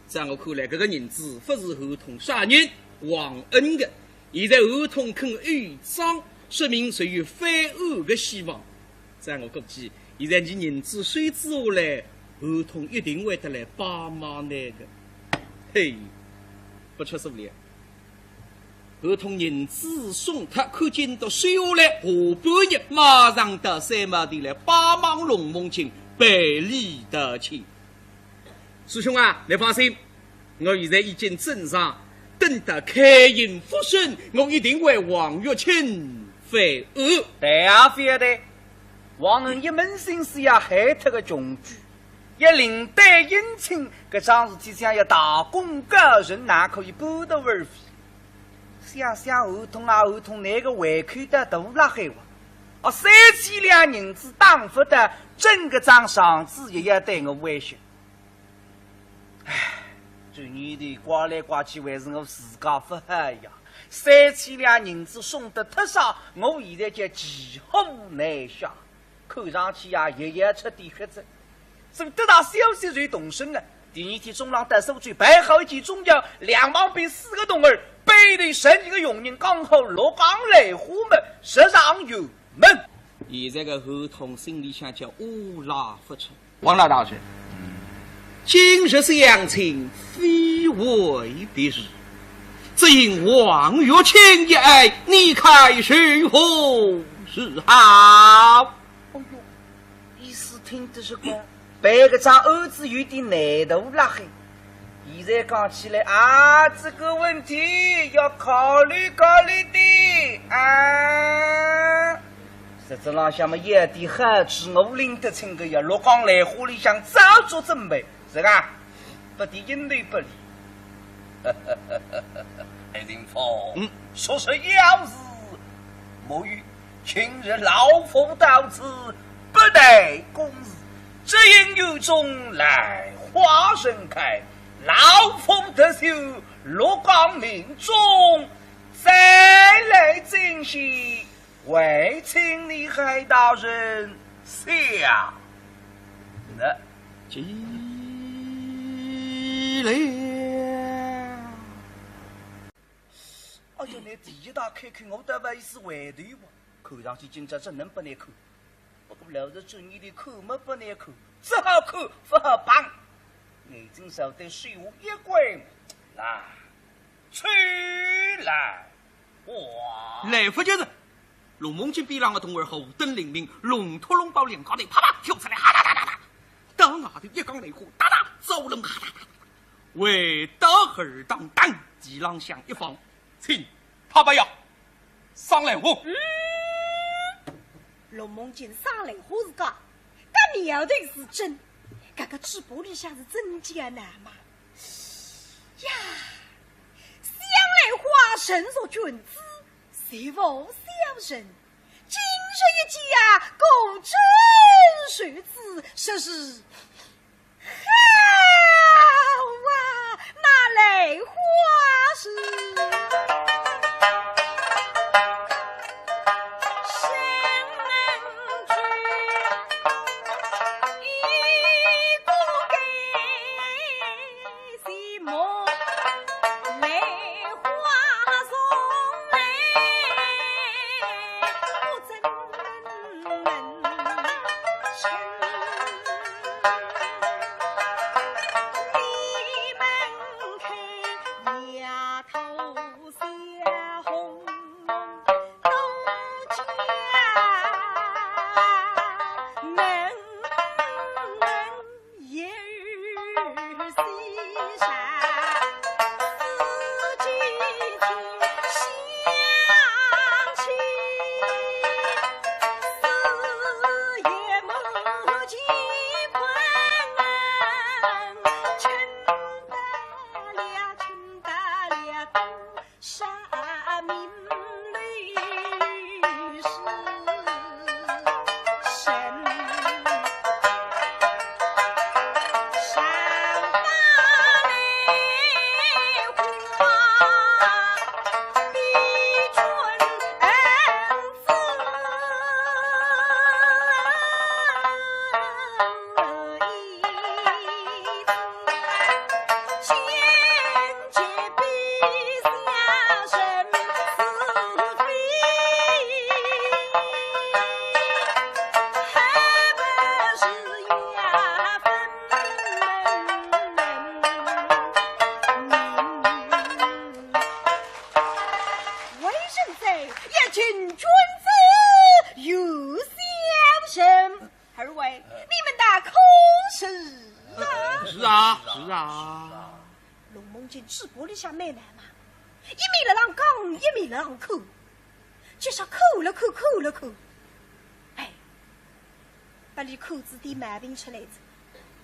照我看来，搿个银子勿是侯通杀人忘恩个，现在侯通肯厚账，说明是有翻案个希望。照我估计，现在倷银子收仔下来，侯通一定会得来拜望倷个。嘿，不出所料，侯通银子送脱，看见到收下来，下半日马上到三马地来拜望龙梦金，赔礼道歉。 师兄啊，倷放心，我现在已经镇上，等到开印复审，我一定为王玉清翻案。对啊，覅对，王恩一门心思要害脱个穷鬼，要另担姻亲，搿桩事体想要大功告成，哪可以半途而废？想想侯通啊，侯通，倷个胃口倒大辣海哇！哦，三千两银子打勿得，整个张状子也要对我威胁。 唉，这年头刮来刮去还是我自家勿好呀。三千两银子送得忒少，我现在叫骑虎难下。看上去呀，也要出点血哉。所以得到消息就动身了。第二天中浪到苏州，排好一记中轿，两旁边四个童儿，背对十二个佣人，刚好六缸兰花么，直上辕门。现在个侯通心里向叫乌拉勿出。 王老大人，今日相请非为别事，只因王玉清一案，你看如何是好？哎哟，意思听得出个，办搿桩案子有点难度辣海。现在讲起来啊，这个问题要考虑考虑的啊。 实质浪向么一点好处我拎得清个呀，六缸兰花里向早做准备，是吧？不提因对不理。海清风，嗯。说是要事，莫有，今日老夫到此，不待公事，只因院中兰花盛开，老夫特修六缸命中，再来进献。 还请你海大人想。那，急了。哎哟，倷第一趟开口，我倒勿好意思回头哇。看上去今朝真能拨倷看。不过老实说，倷看么拨倷看，只好看，勿好碰。眼睛朝对水下一关，来，出来。 哇！来勿及哉，龙梦金边浪个童儿火灯灵敏，龙头龙包两家头啪啪跳出来，哈哒哒哒哒，到外头一缸兰花，哒哒走了，哈哒哒哒，回到后堂，当地浪向一放，请太伯爷赏兰花。嗯，龙梦金赏兰花是假，搿苗头是真，搿个嘴巴里向是真叫难嘛。 呀，想兰花人若君子，谁无小人？今日一见啊，果真如此，实是好啊，那兰花是。啊。龙梦金嘴巴里向蛮难嘛，一面辣浪讲，一面辣浪看，就像看了看，看了看，哎，拨俚看仔点毛病出来哉。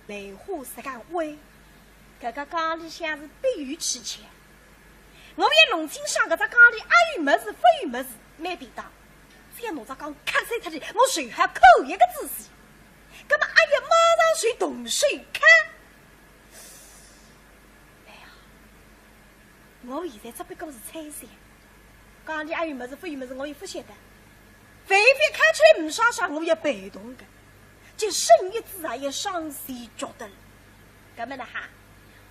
兰花实梗歪，搿个缸里向是必有蹊跷。我也弄清爽搿只缸里阿有物事勿有物事，蛮便当。只要拿只缸敲碎脱仔，我随后扣一个仔细。葛末阿要马上随动手敲。哎呀， 我现在只不过是猜想，缸里阿有物事勿有物事，我也勿晓得。万一敲出来没啥啥，我也被动个，就省一仔也要伤心觉得了。葛末呢哈，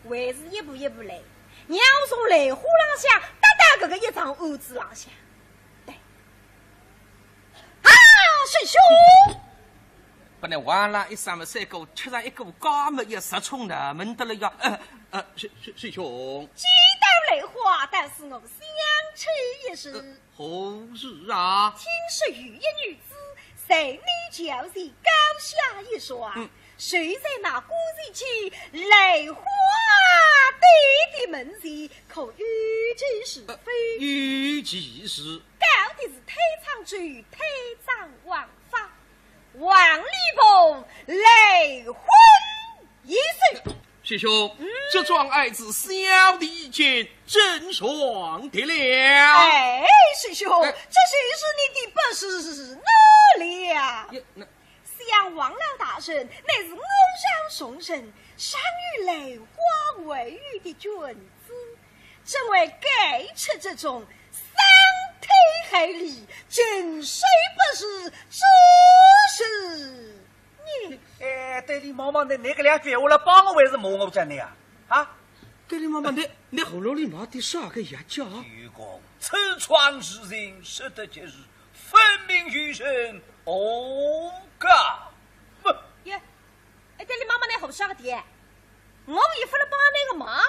还是一步一步来，让我从兰花浪向搭搭搿个一桩案子浪向。对。啊，师兄！ 拨倷哇啦一声么，赛过吃着一个嘎么也直冲南门的了呀。呃，呃，师，师，师兄。见到兰花，倒是我想起一事。呃，何事啊？听说有一女子在你轿前高下一床，嗯。睡在那姑姐姐兰花的门前，可有其事非？呃，有其事。到底是推搡谁，推搡王法？ 王礼部来婚一事。师兄，嗯。这桩案子小弟已经审爽的了。哎，师兄，哎。这就是你的不是哪了？呀，那想王老大人乃是我朝重臣，善于兰花为御的君子，怎会干出这种伤天害理、近水不识之事呢？ 哎，对俚望望，倷，倷搿两句闲话来帮我还是骂我讲呢呀？啊？对俚望望，倷，倷喉咙里冒点啥个呀？叫？舅公，此桩事情说得极是分明有人恶搞。不。耶，哎，对俚望望，倷胡说个点，我也勿来帮倷个忙，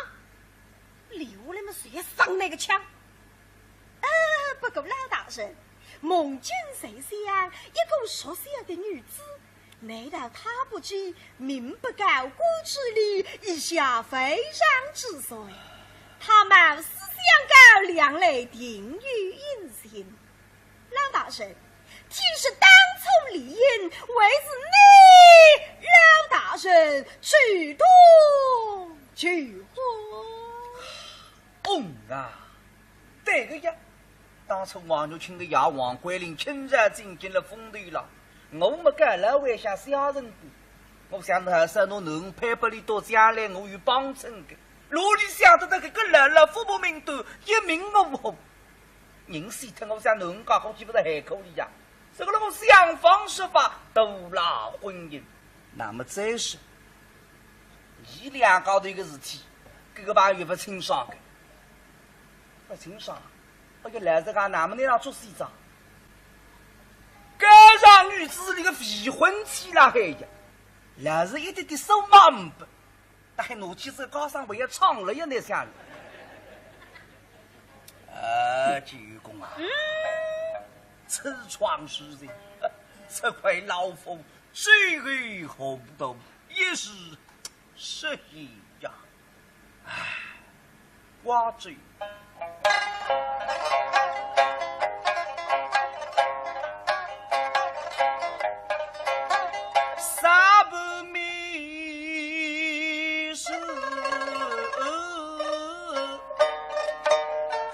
留下来么谁也伤倷个腔。啊，不过老大人，梦金在想，一个弱小的女子， 难道她不知民不告官之理，以下犯上之罪？她貌似相告，两肋定有隐情。老大人，听说当初李英还是你老大人主动求婚。嗯啊，对个呀， 当初王玉清个爷王桂林亲自进京了风头了，我么该来为下相认的，我想着还是拿囡儿配拨俚，到将来我有帮衬个。哪里想得到搿个老老父母名单一命呜呼，人死脱，我想囡儿家伙岂不是害苦俚呀？这个让我想方设法阻拦婚姻。那么再说，伊两家头个事体，搿个朋友勿清爽个，勿清爽。 哎呀，老实讲，那么倷让做西装，搿场女子俚个未婚妻辣海呀，老实一点点数码呒不，但还拿起手铐上还要唱了呀，倷想。呃，舅公啊，嗯。此桩事情，这块老夫最后糊涂一时失言呀。 唉，我这三不迷失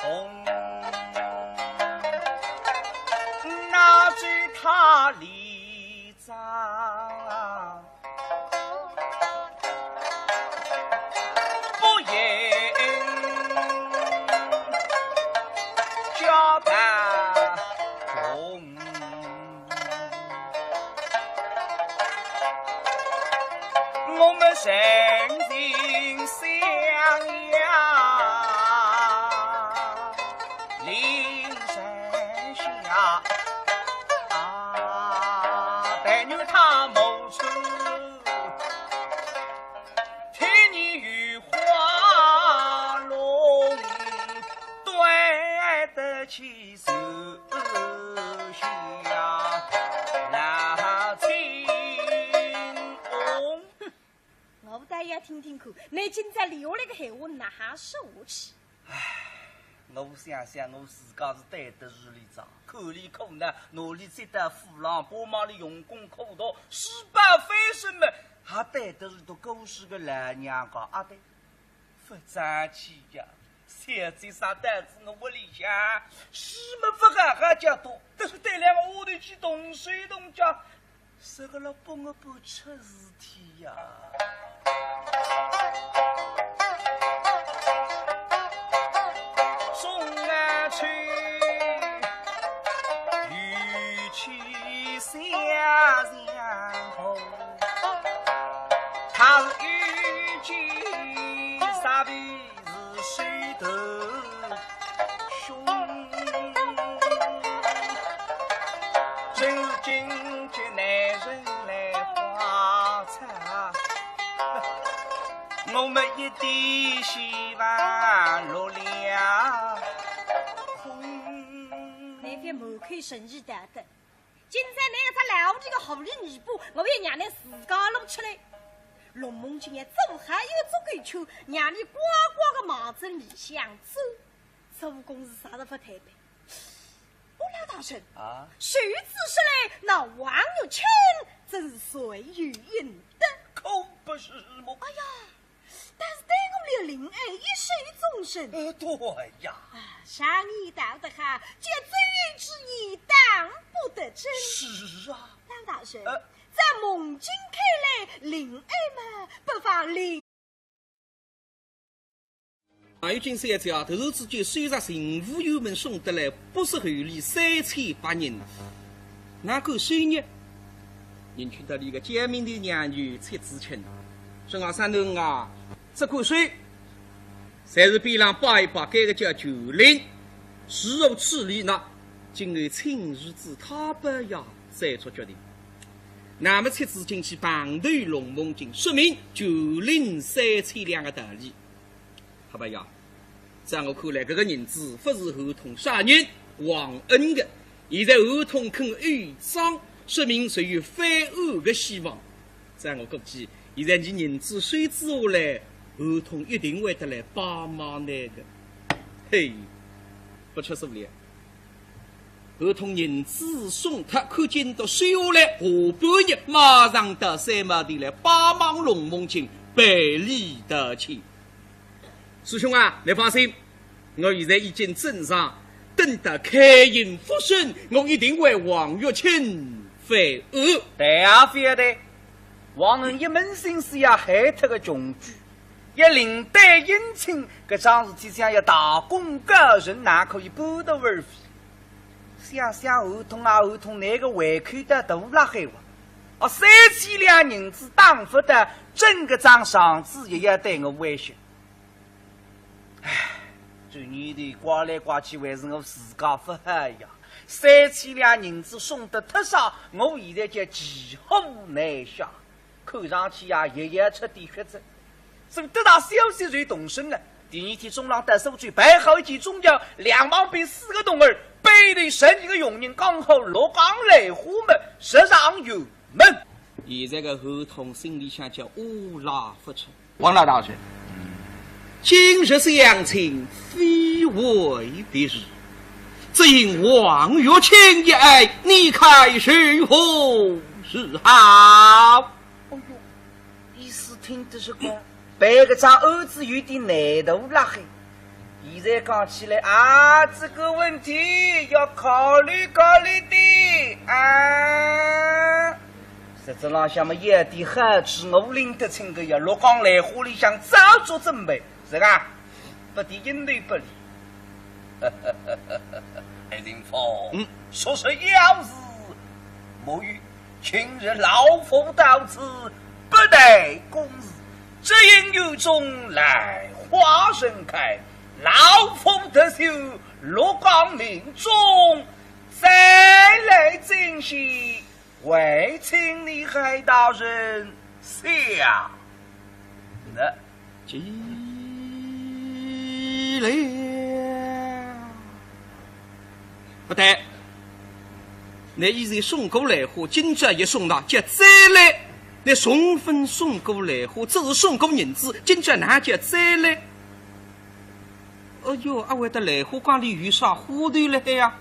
红，那这他里 长，不言交谈穷。我们人情相依， 林山下，啊，但愿他谋出天女与花龙，对得起手下那青翁。 我倒要听听看，倷今朝留下来个闲话哪哈说下去？唉，我想想，我自家是对得住俚哉，看俚苦难，拿俚接到府浪，帮忙俚用功苦读，书包翻身么，还对得住俚个老娘家啊？对，勿争气呀！小姐啥担子我屋里向，书么勿好好叫读，但是对两个丫头去动手动脚， 搿个老伯伯出事体呀！送啊去，与其相像后，他是遇见啥病？ 是谁的凶？真是今天男人来花草，我们一点希望落了空。那边门口生意大的， 今朝倷搿只老底个狐狸尾巴，我要让倷自家露出来。龙梦金也做好一个足够球，让俚乖乖个望仔里向走。做功是啥都勿推扳。哦，老大人，啊？谁知是嘞，那王玉清真是罪有应得。可不是么。哎呀， 但是对我们的令爱一失终身。呃，对呀。啊，常言道得好，急子于志也当不得真。是啊。老大人，呃。在梦金看来，令爱嘛，不妨令……啊，有金三姐啊，突然之间收着巡抚衙门送得来不是厚礼三千白银，哪敢收呢？人去到里个家门里娘舅戚子清，说啊，三囡啊， 这个水，侪是边浪摆一摆，该个叫酒令，如何处理呢？今后请儿子他不要再做决定。那么，妻子进去碰头龙梦金，说明酒令三千两个道理。好吧呀，在我看来，搿个银子勿是合同啥人王恩的，现在合同肯有赃，说明属于翻案的希望。 在我估计，现在倷银子收仔下来，合同一定会得来帮忙倷个。嘿，不出所料，合同银子送脱，看见到收下来，下半日马上到三马地来帮忙龙梦金办理道歉。 师兄啊，倷放心，我现在已经镇上，等到开印复审，我一定为王玉清翻案。对啊，非要得，王恩一门心思要害脱个穷鬼，要另对姻亲，搿桩事体想要大功告成，哪可以半途而废？想想合同啊合同，倷个胃口倒大辣海哇！哦，三千两银子打勿到，整个张场子也要对我威胁。 唉，这念头怪来怪去，还是我自家勿好呀。三千两银子送得忒少，我现在叫骑虎难下。看上去呀，也要出点血色。所以得到消息就动身了。第二天中浪到苏州，办好一件中药，两旁边四个童儿，背对十二个佣人，刚好六缸兰花么，直上辕门。现在个合同心里向叫乌拉勿出。 王老大人，今日相请非为别事，只因王玉清一案，你看如何是好？哎哟，意思听得是讲，办搿桩案子有点难度辣海。现在讲起来啊，这个问题要考虑考虑的啊。 实质浪向么，一点好处我拎得清个呀，六缸兰花里向早做准备，是吧？不提应对不理。哎，林峰，嗯。说是要事，莫有，今日老夫到此，不谈公事，只因院中兰花盛开，老夫特修六缸命中，再来进行 还请你海大人想。那既了。不对，倷以前送过兰花，今朝也送了，叫再来。倷送粉送过兰花，只是送过银子，今朝哪叫再来？哎哟，阿会得兰花缸里有啥花头辣海呀？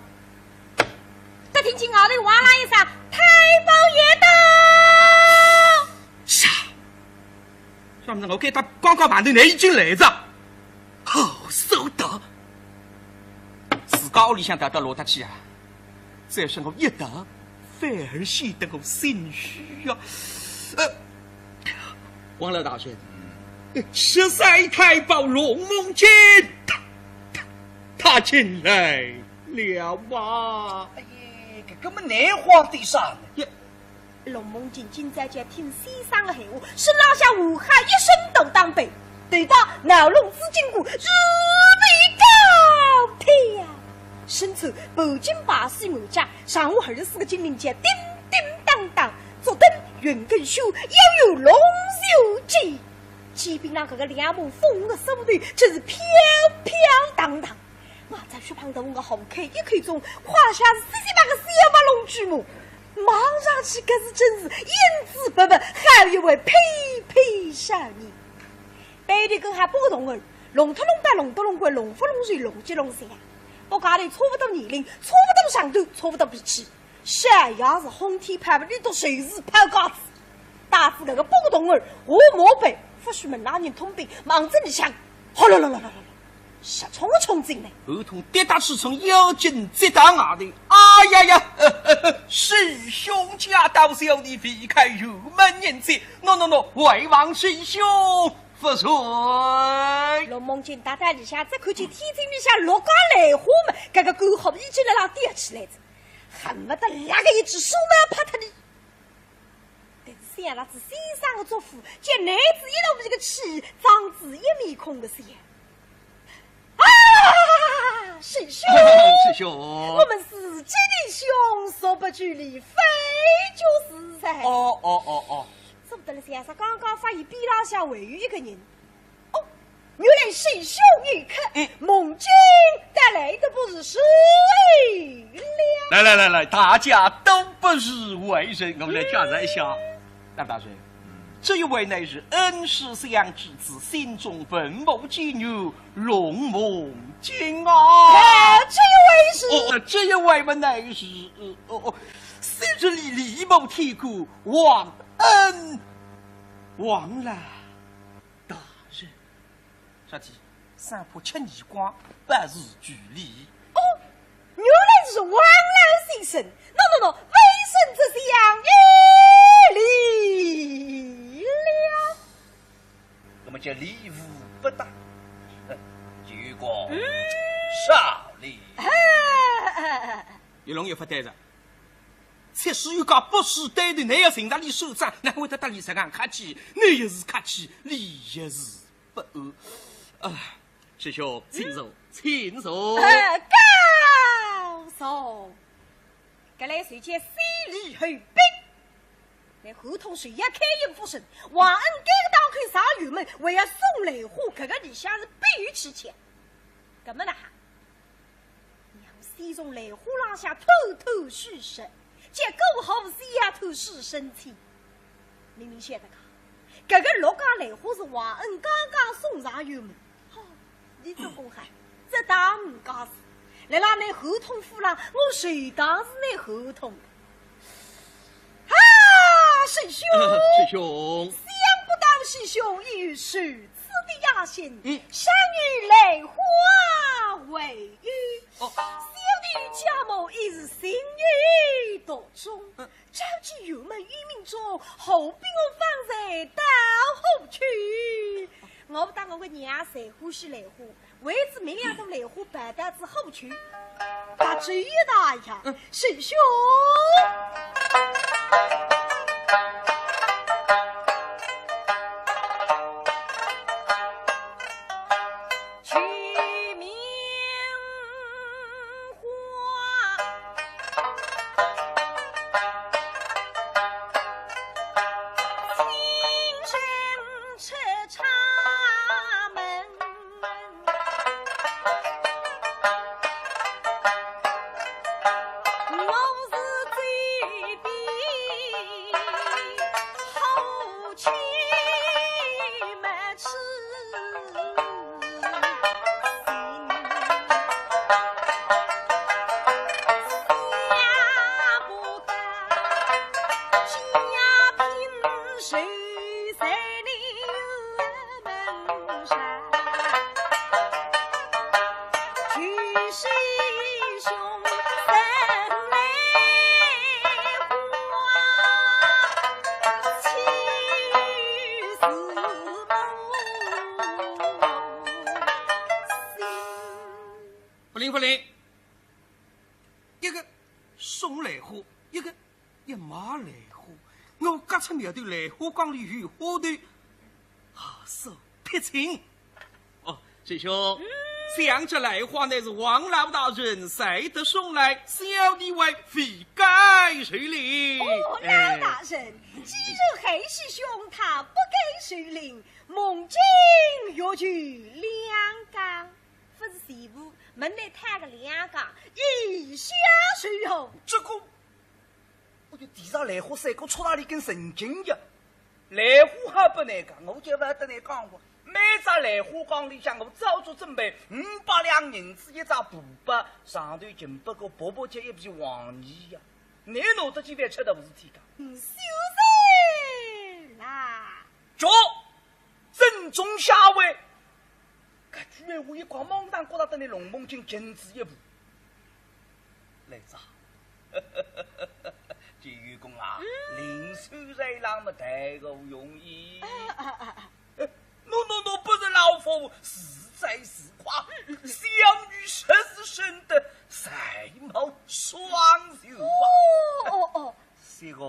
只听见外头哇啦一声：“太保爷到！”啥？啥物事？我该搭刚刚碰头，倷已经来哉。好手段！自家屋里向逃到落搭去啊？ 再说我一逃，反而显得我心虚啊。呃，王老大人，十三太保龙梦金，他，他，他进来了吗？哎呀，搿个么难慌点啥呢？呀， 龙梦金今朝听先生个闲话，身浪向无汗一身大打扮，头戴闹龙紫金冠，如飞高飘，身穿铂金白丝马甲，上下二十四个金领结，叮叮当当，脚蹬云跟靴，腰有龙须髻，肩胛浪搿个两把锋个锁头，真是飘飘荡荡。 外头雪碰头，我好开一口中，胯下是雪雪白个小白龙驹马，望上去搿是真是英姿勃勃，好一位翩翩少年。背后跟仔八个童儿，龙头龙胆，龙头龙冠，龙福龙寿，龙吉龙祥。八家头差勿多年龄，差勿多长短，差勿多脾气。 小爷是轰天炮，里头侪是炮架子，带仔搿个八个童儿，下马背，勿许门浪人通禀，望仔里向，哗啦啦啦啦啦啦，直冲冲进来。后头跌打起冲，要紧接到外头。哎呀呀，呃，呃，呃，师兄驾到，小弟未开辕门迎接，喏，喏，喏，还望师兄勿随。龙梦金踏到里向，只看见天井里向六家兰花么，搿个干活已经辣浪吊起来哉。 恨勿得拉个一记手要拍脱伊。但是想到仔先生个嘱咐，见囡仔一肚皮个气，装仔一面孔个笑。啊，师兄，师兄，我们是姐弟兄，素不拘礼，非就是哉。哦，哦，哦，哦。说勿得了，先生刚刚发现边浪向还有一个人。 哦，原来师兄有客，嗯。梦金带来的不是谁了？来来来来，大家都不是外人，我们来介绍一下。大大人，这一位乃是恩师相知之心中文武奇女龙梦金啊。啊，这一位是？哦，这一位嘛乃是，呃，哦，哦，昔日里李某天官王恩，王老大人。 啥体？生怕吃耳光，不是距离。哦，原来是王老先生。喏，喏，喏，微臣这厢有礼了。那么这礼无不答，呃，就讲，嗯。少礼。哎，哎，哎，哎。一龙也勿对哉。 七十有家不是对头，倷要寻着俚算账，哪会得搭俚实梗客气？倷也是客气，俚也是不安。啊，师兄，请坐，嗯。请坐。呃，告坐。搿来就叫先礼后兵。乃合同虽要开印复审，王恩该个当口上辕门，还要送兰花，搿个里向是必有蹊跷。搿么哪哈？ 让我先从兰花浪向偷偷试试，结果好先要偷试身体。明明晓得讲，搿个六家兰花是王恩刚刚送上辕门，哦，俚做官好，这当唔家事，辣辣拿合同府浪，我就当是拿合同。 啊，师兄！师兄。想不到师兄有如此的雅兴，嗯。善于兰花为友。哦。小弟家母也是情有独钟，嗯。召集辕门与民众，何必我方才到何处？我搭我个娘侪欢喜兰花， 为仔明亮个兰花跑到仔何处？搭主意搭呀，嗯。师兄。取名花，清晨出茶门。 我是嘴边出苗头，兰花缸里有花头，好手撇清。哦，师兄，想这兰花乃是王老大人才德送来，小弟为未敢受领。哦，老大人，既然韩师兄他不敢受领，梦金欲求两讲，不是全部，门内摊个两讲，以下如何？这个，我就提着兰花三个戳他里根神经呀！兰花还不能讲，我就勿得能讲过。每只兰花缸里向我早就准备五百两银子一只布包，上头浸不过薄薄叫一皮黄泥呀。你拿得去饭吃的不是体讲？嗯，就是啦。着，正中下怀。搿句闲话一讲，马上觉得得你龙梦金停止一步。来哉，金愚公啊，嗯。临水在浪么，谈何容易。啊，啊，啊，啊。哎，喏，喏，喏，不是老夫自夸自夸，小女实是生得才貌双全啊。哦，哦，哦。是个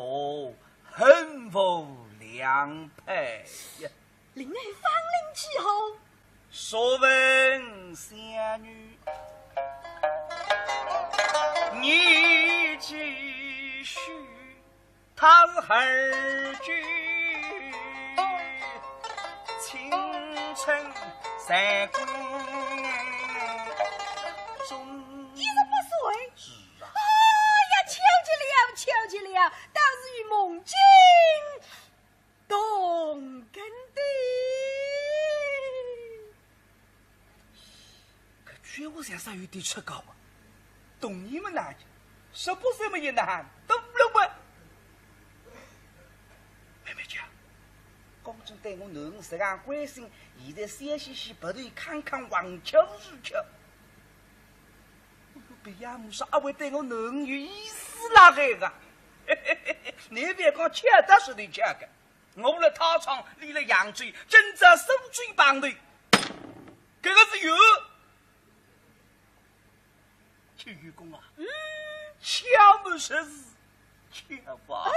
很无良配呀。令爱芳龄几何？若问小女年纪许，她是二九，青春在宫中。二十八岁？是啊。哎呀，巧极了，巧极了，倒是与梦金 同根的。搿句闲话像煞有点出格啊。同年么哪哼，十八岁么也难多了哇。妹妹姐，公子对我囡儿实梗关心，现在笑嘻嘻，鼻头一翘，横翘竖翘。哎哟，别样么说，阿会对我囡儿有意思啦海个。你覅讲巧搭是你巧个， 我辣太仓，俚辣扬州，今朝苏州碰头，搿个是缘。金愚公啊，嗯。巧么实是巧啊。啊。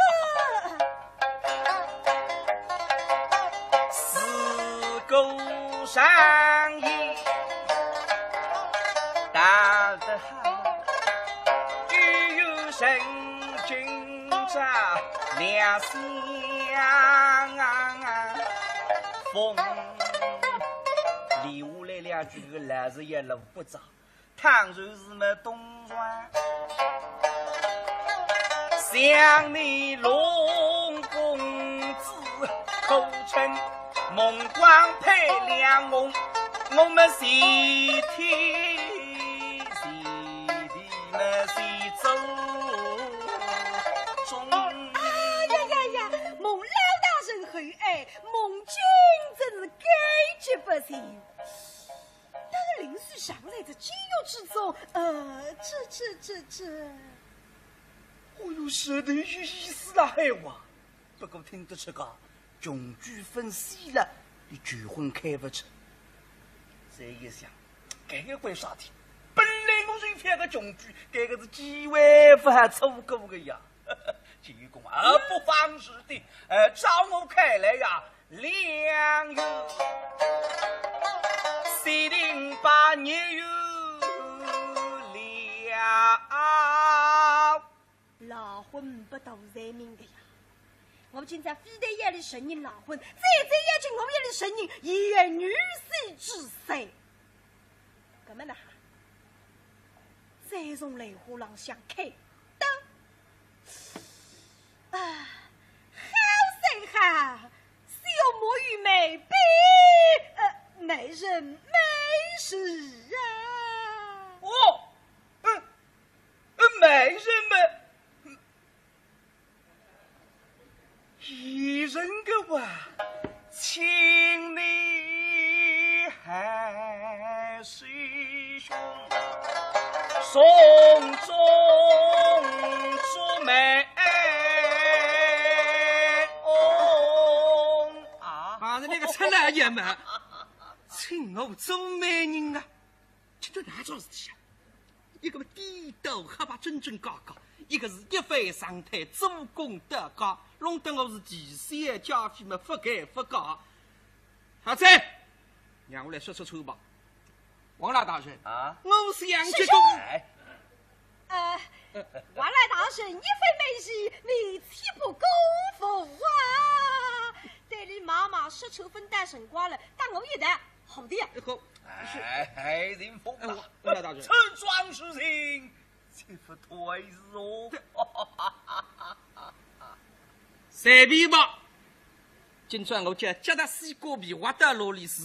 自古上言，大得好，又有人 今朝两相逢，留下来两句个老实也落不着。倘若是么东床，想你龙公子，可曾 梦光配良梦，我们齐天齐地么齐祖宗。哎呀呀呀，蒙老大人厚爱，梦君真是感激不尽。但是临水上来这金玉之中，呃，这这这这。哦哟，实头有意思啦，海哇！ 不过听得出个，穷举分析了，俚求婚开勿出。再一想，搿个怪啥体？本来我就覅个穷举，搿个是机会勿好错过个呀。金愚公啊，不妨事的，呃，照我看来呀，良缘是定把孽缘了。 赖婚呒不大财命个呀。我今朝非但要俚承认赖婚，最最要紧我要俚承认伊有女婿之实。搿么哪哼？再从兰花浪向开刀。啊，好生哈，小魔与美比，呃，美人美是啊。哦，嗯， 呃，美人么，伊人个哇，请你韩师兄从中做媒。哦，啊。啊，那个陈老爷们，请我做媒人啊。 这都哪桩事体啊？一个么低头黑白真真假假，一个是一反常态，做官得高，弄得我是提心吊胆嘛，勿敢勿讲。好哉，让我来说说看吧。王老大人，啊？我想这个，哎，呃，王老大人一番美意，你岂不辜负啊？对你妈妈说出分担辰光了，搭我一道好的呀。好，是，哎，哎，林峰啊，哎，王老大人，村庄事情，切勿推辞哦。随便吧，今朝我叫脚踏西瓜皮，滑到啰里是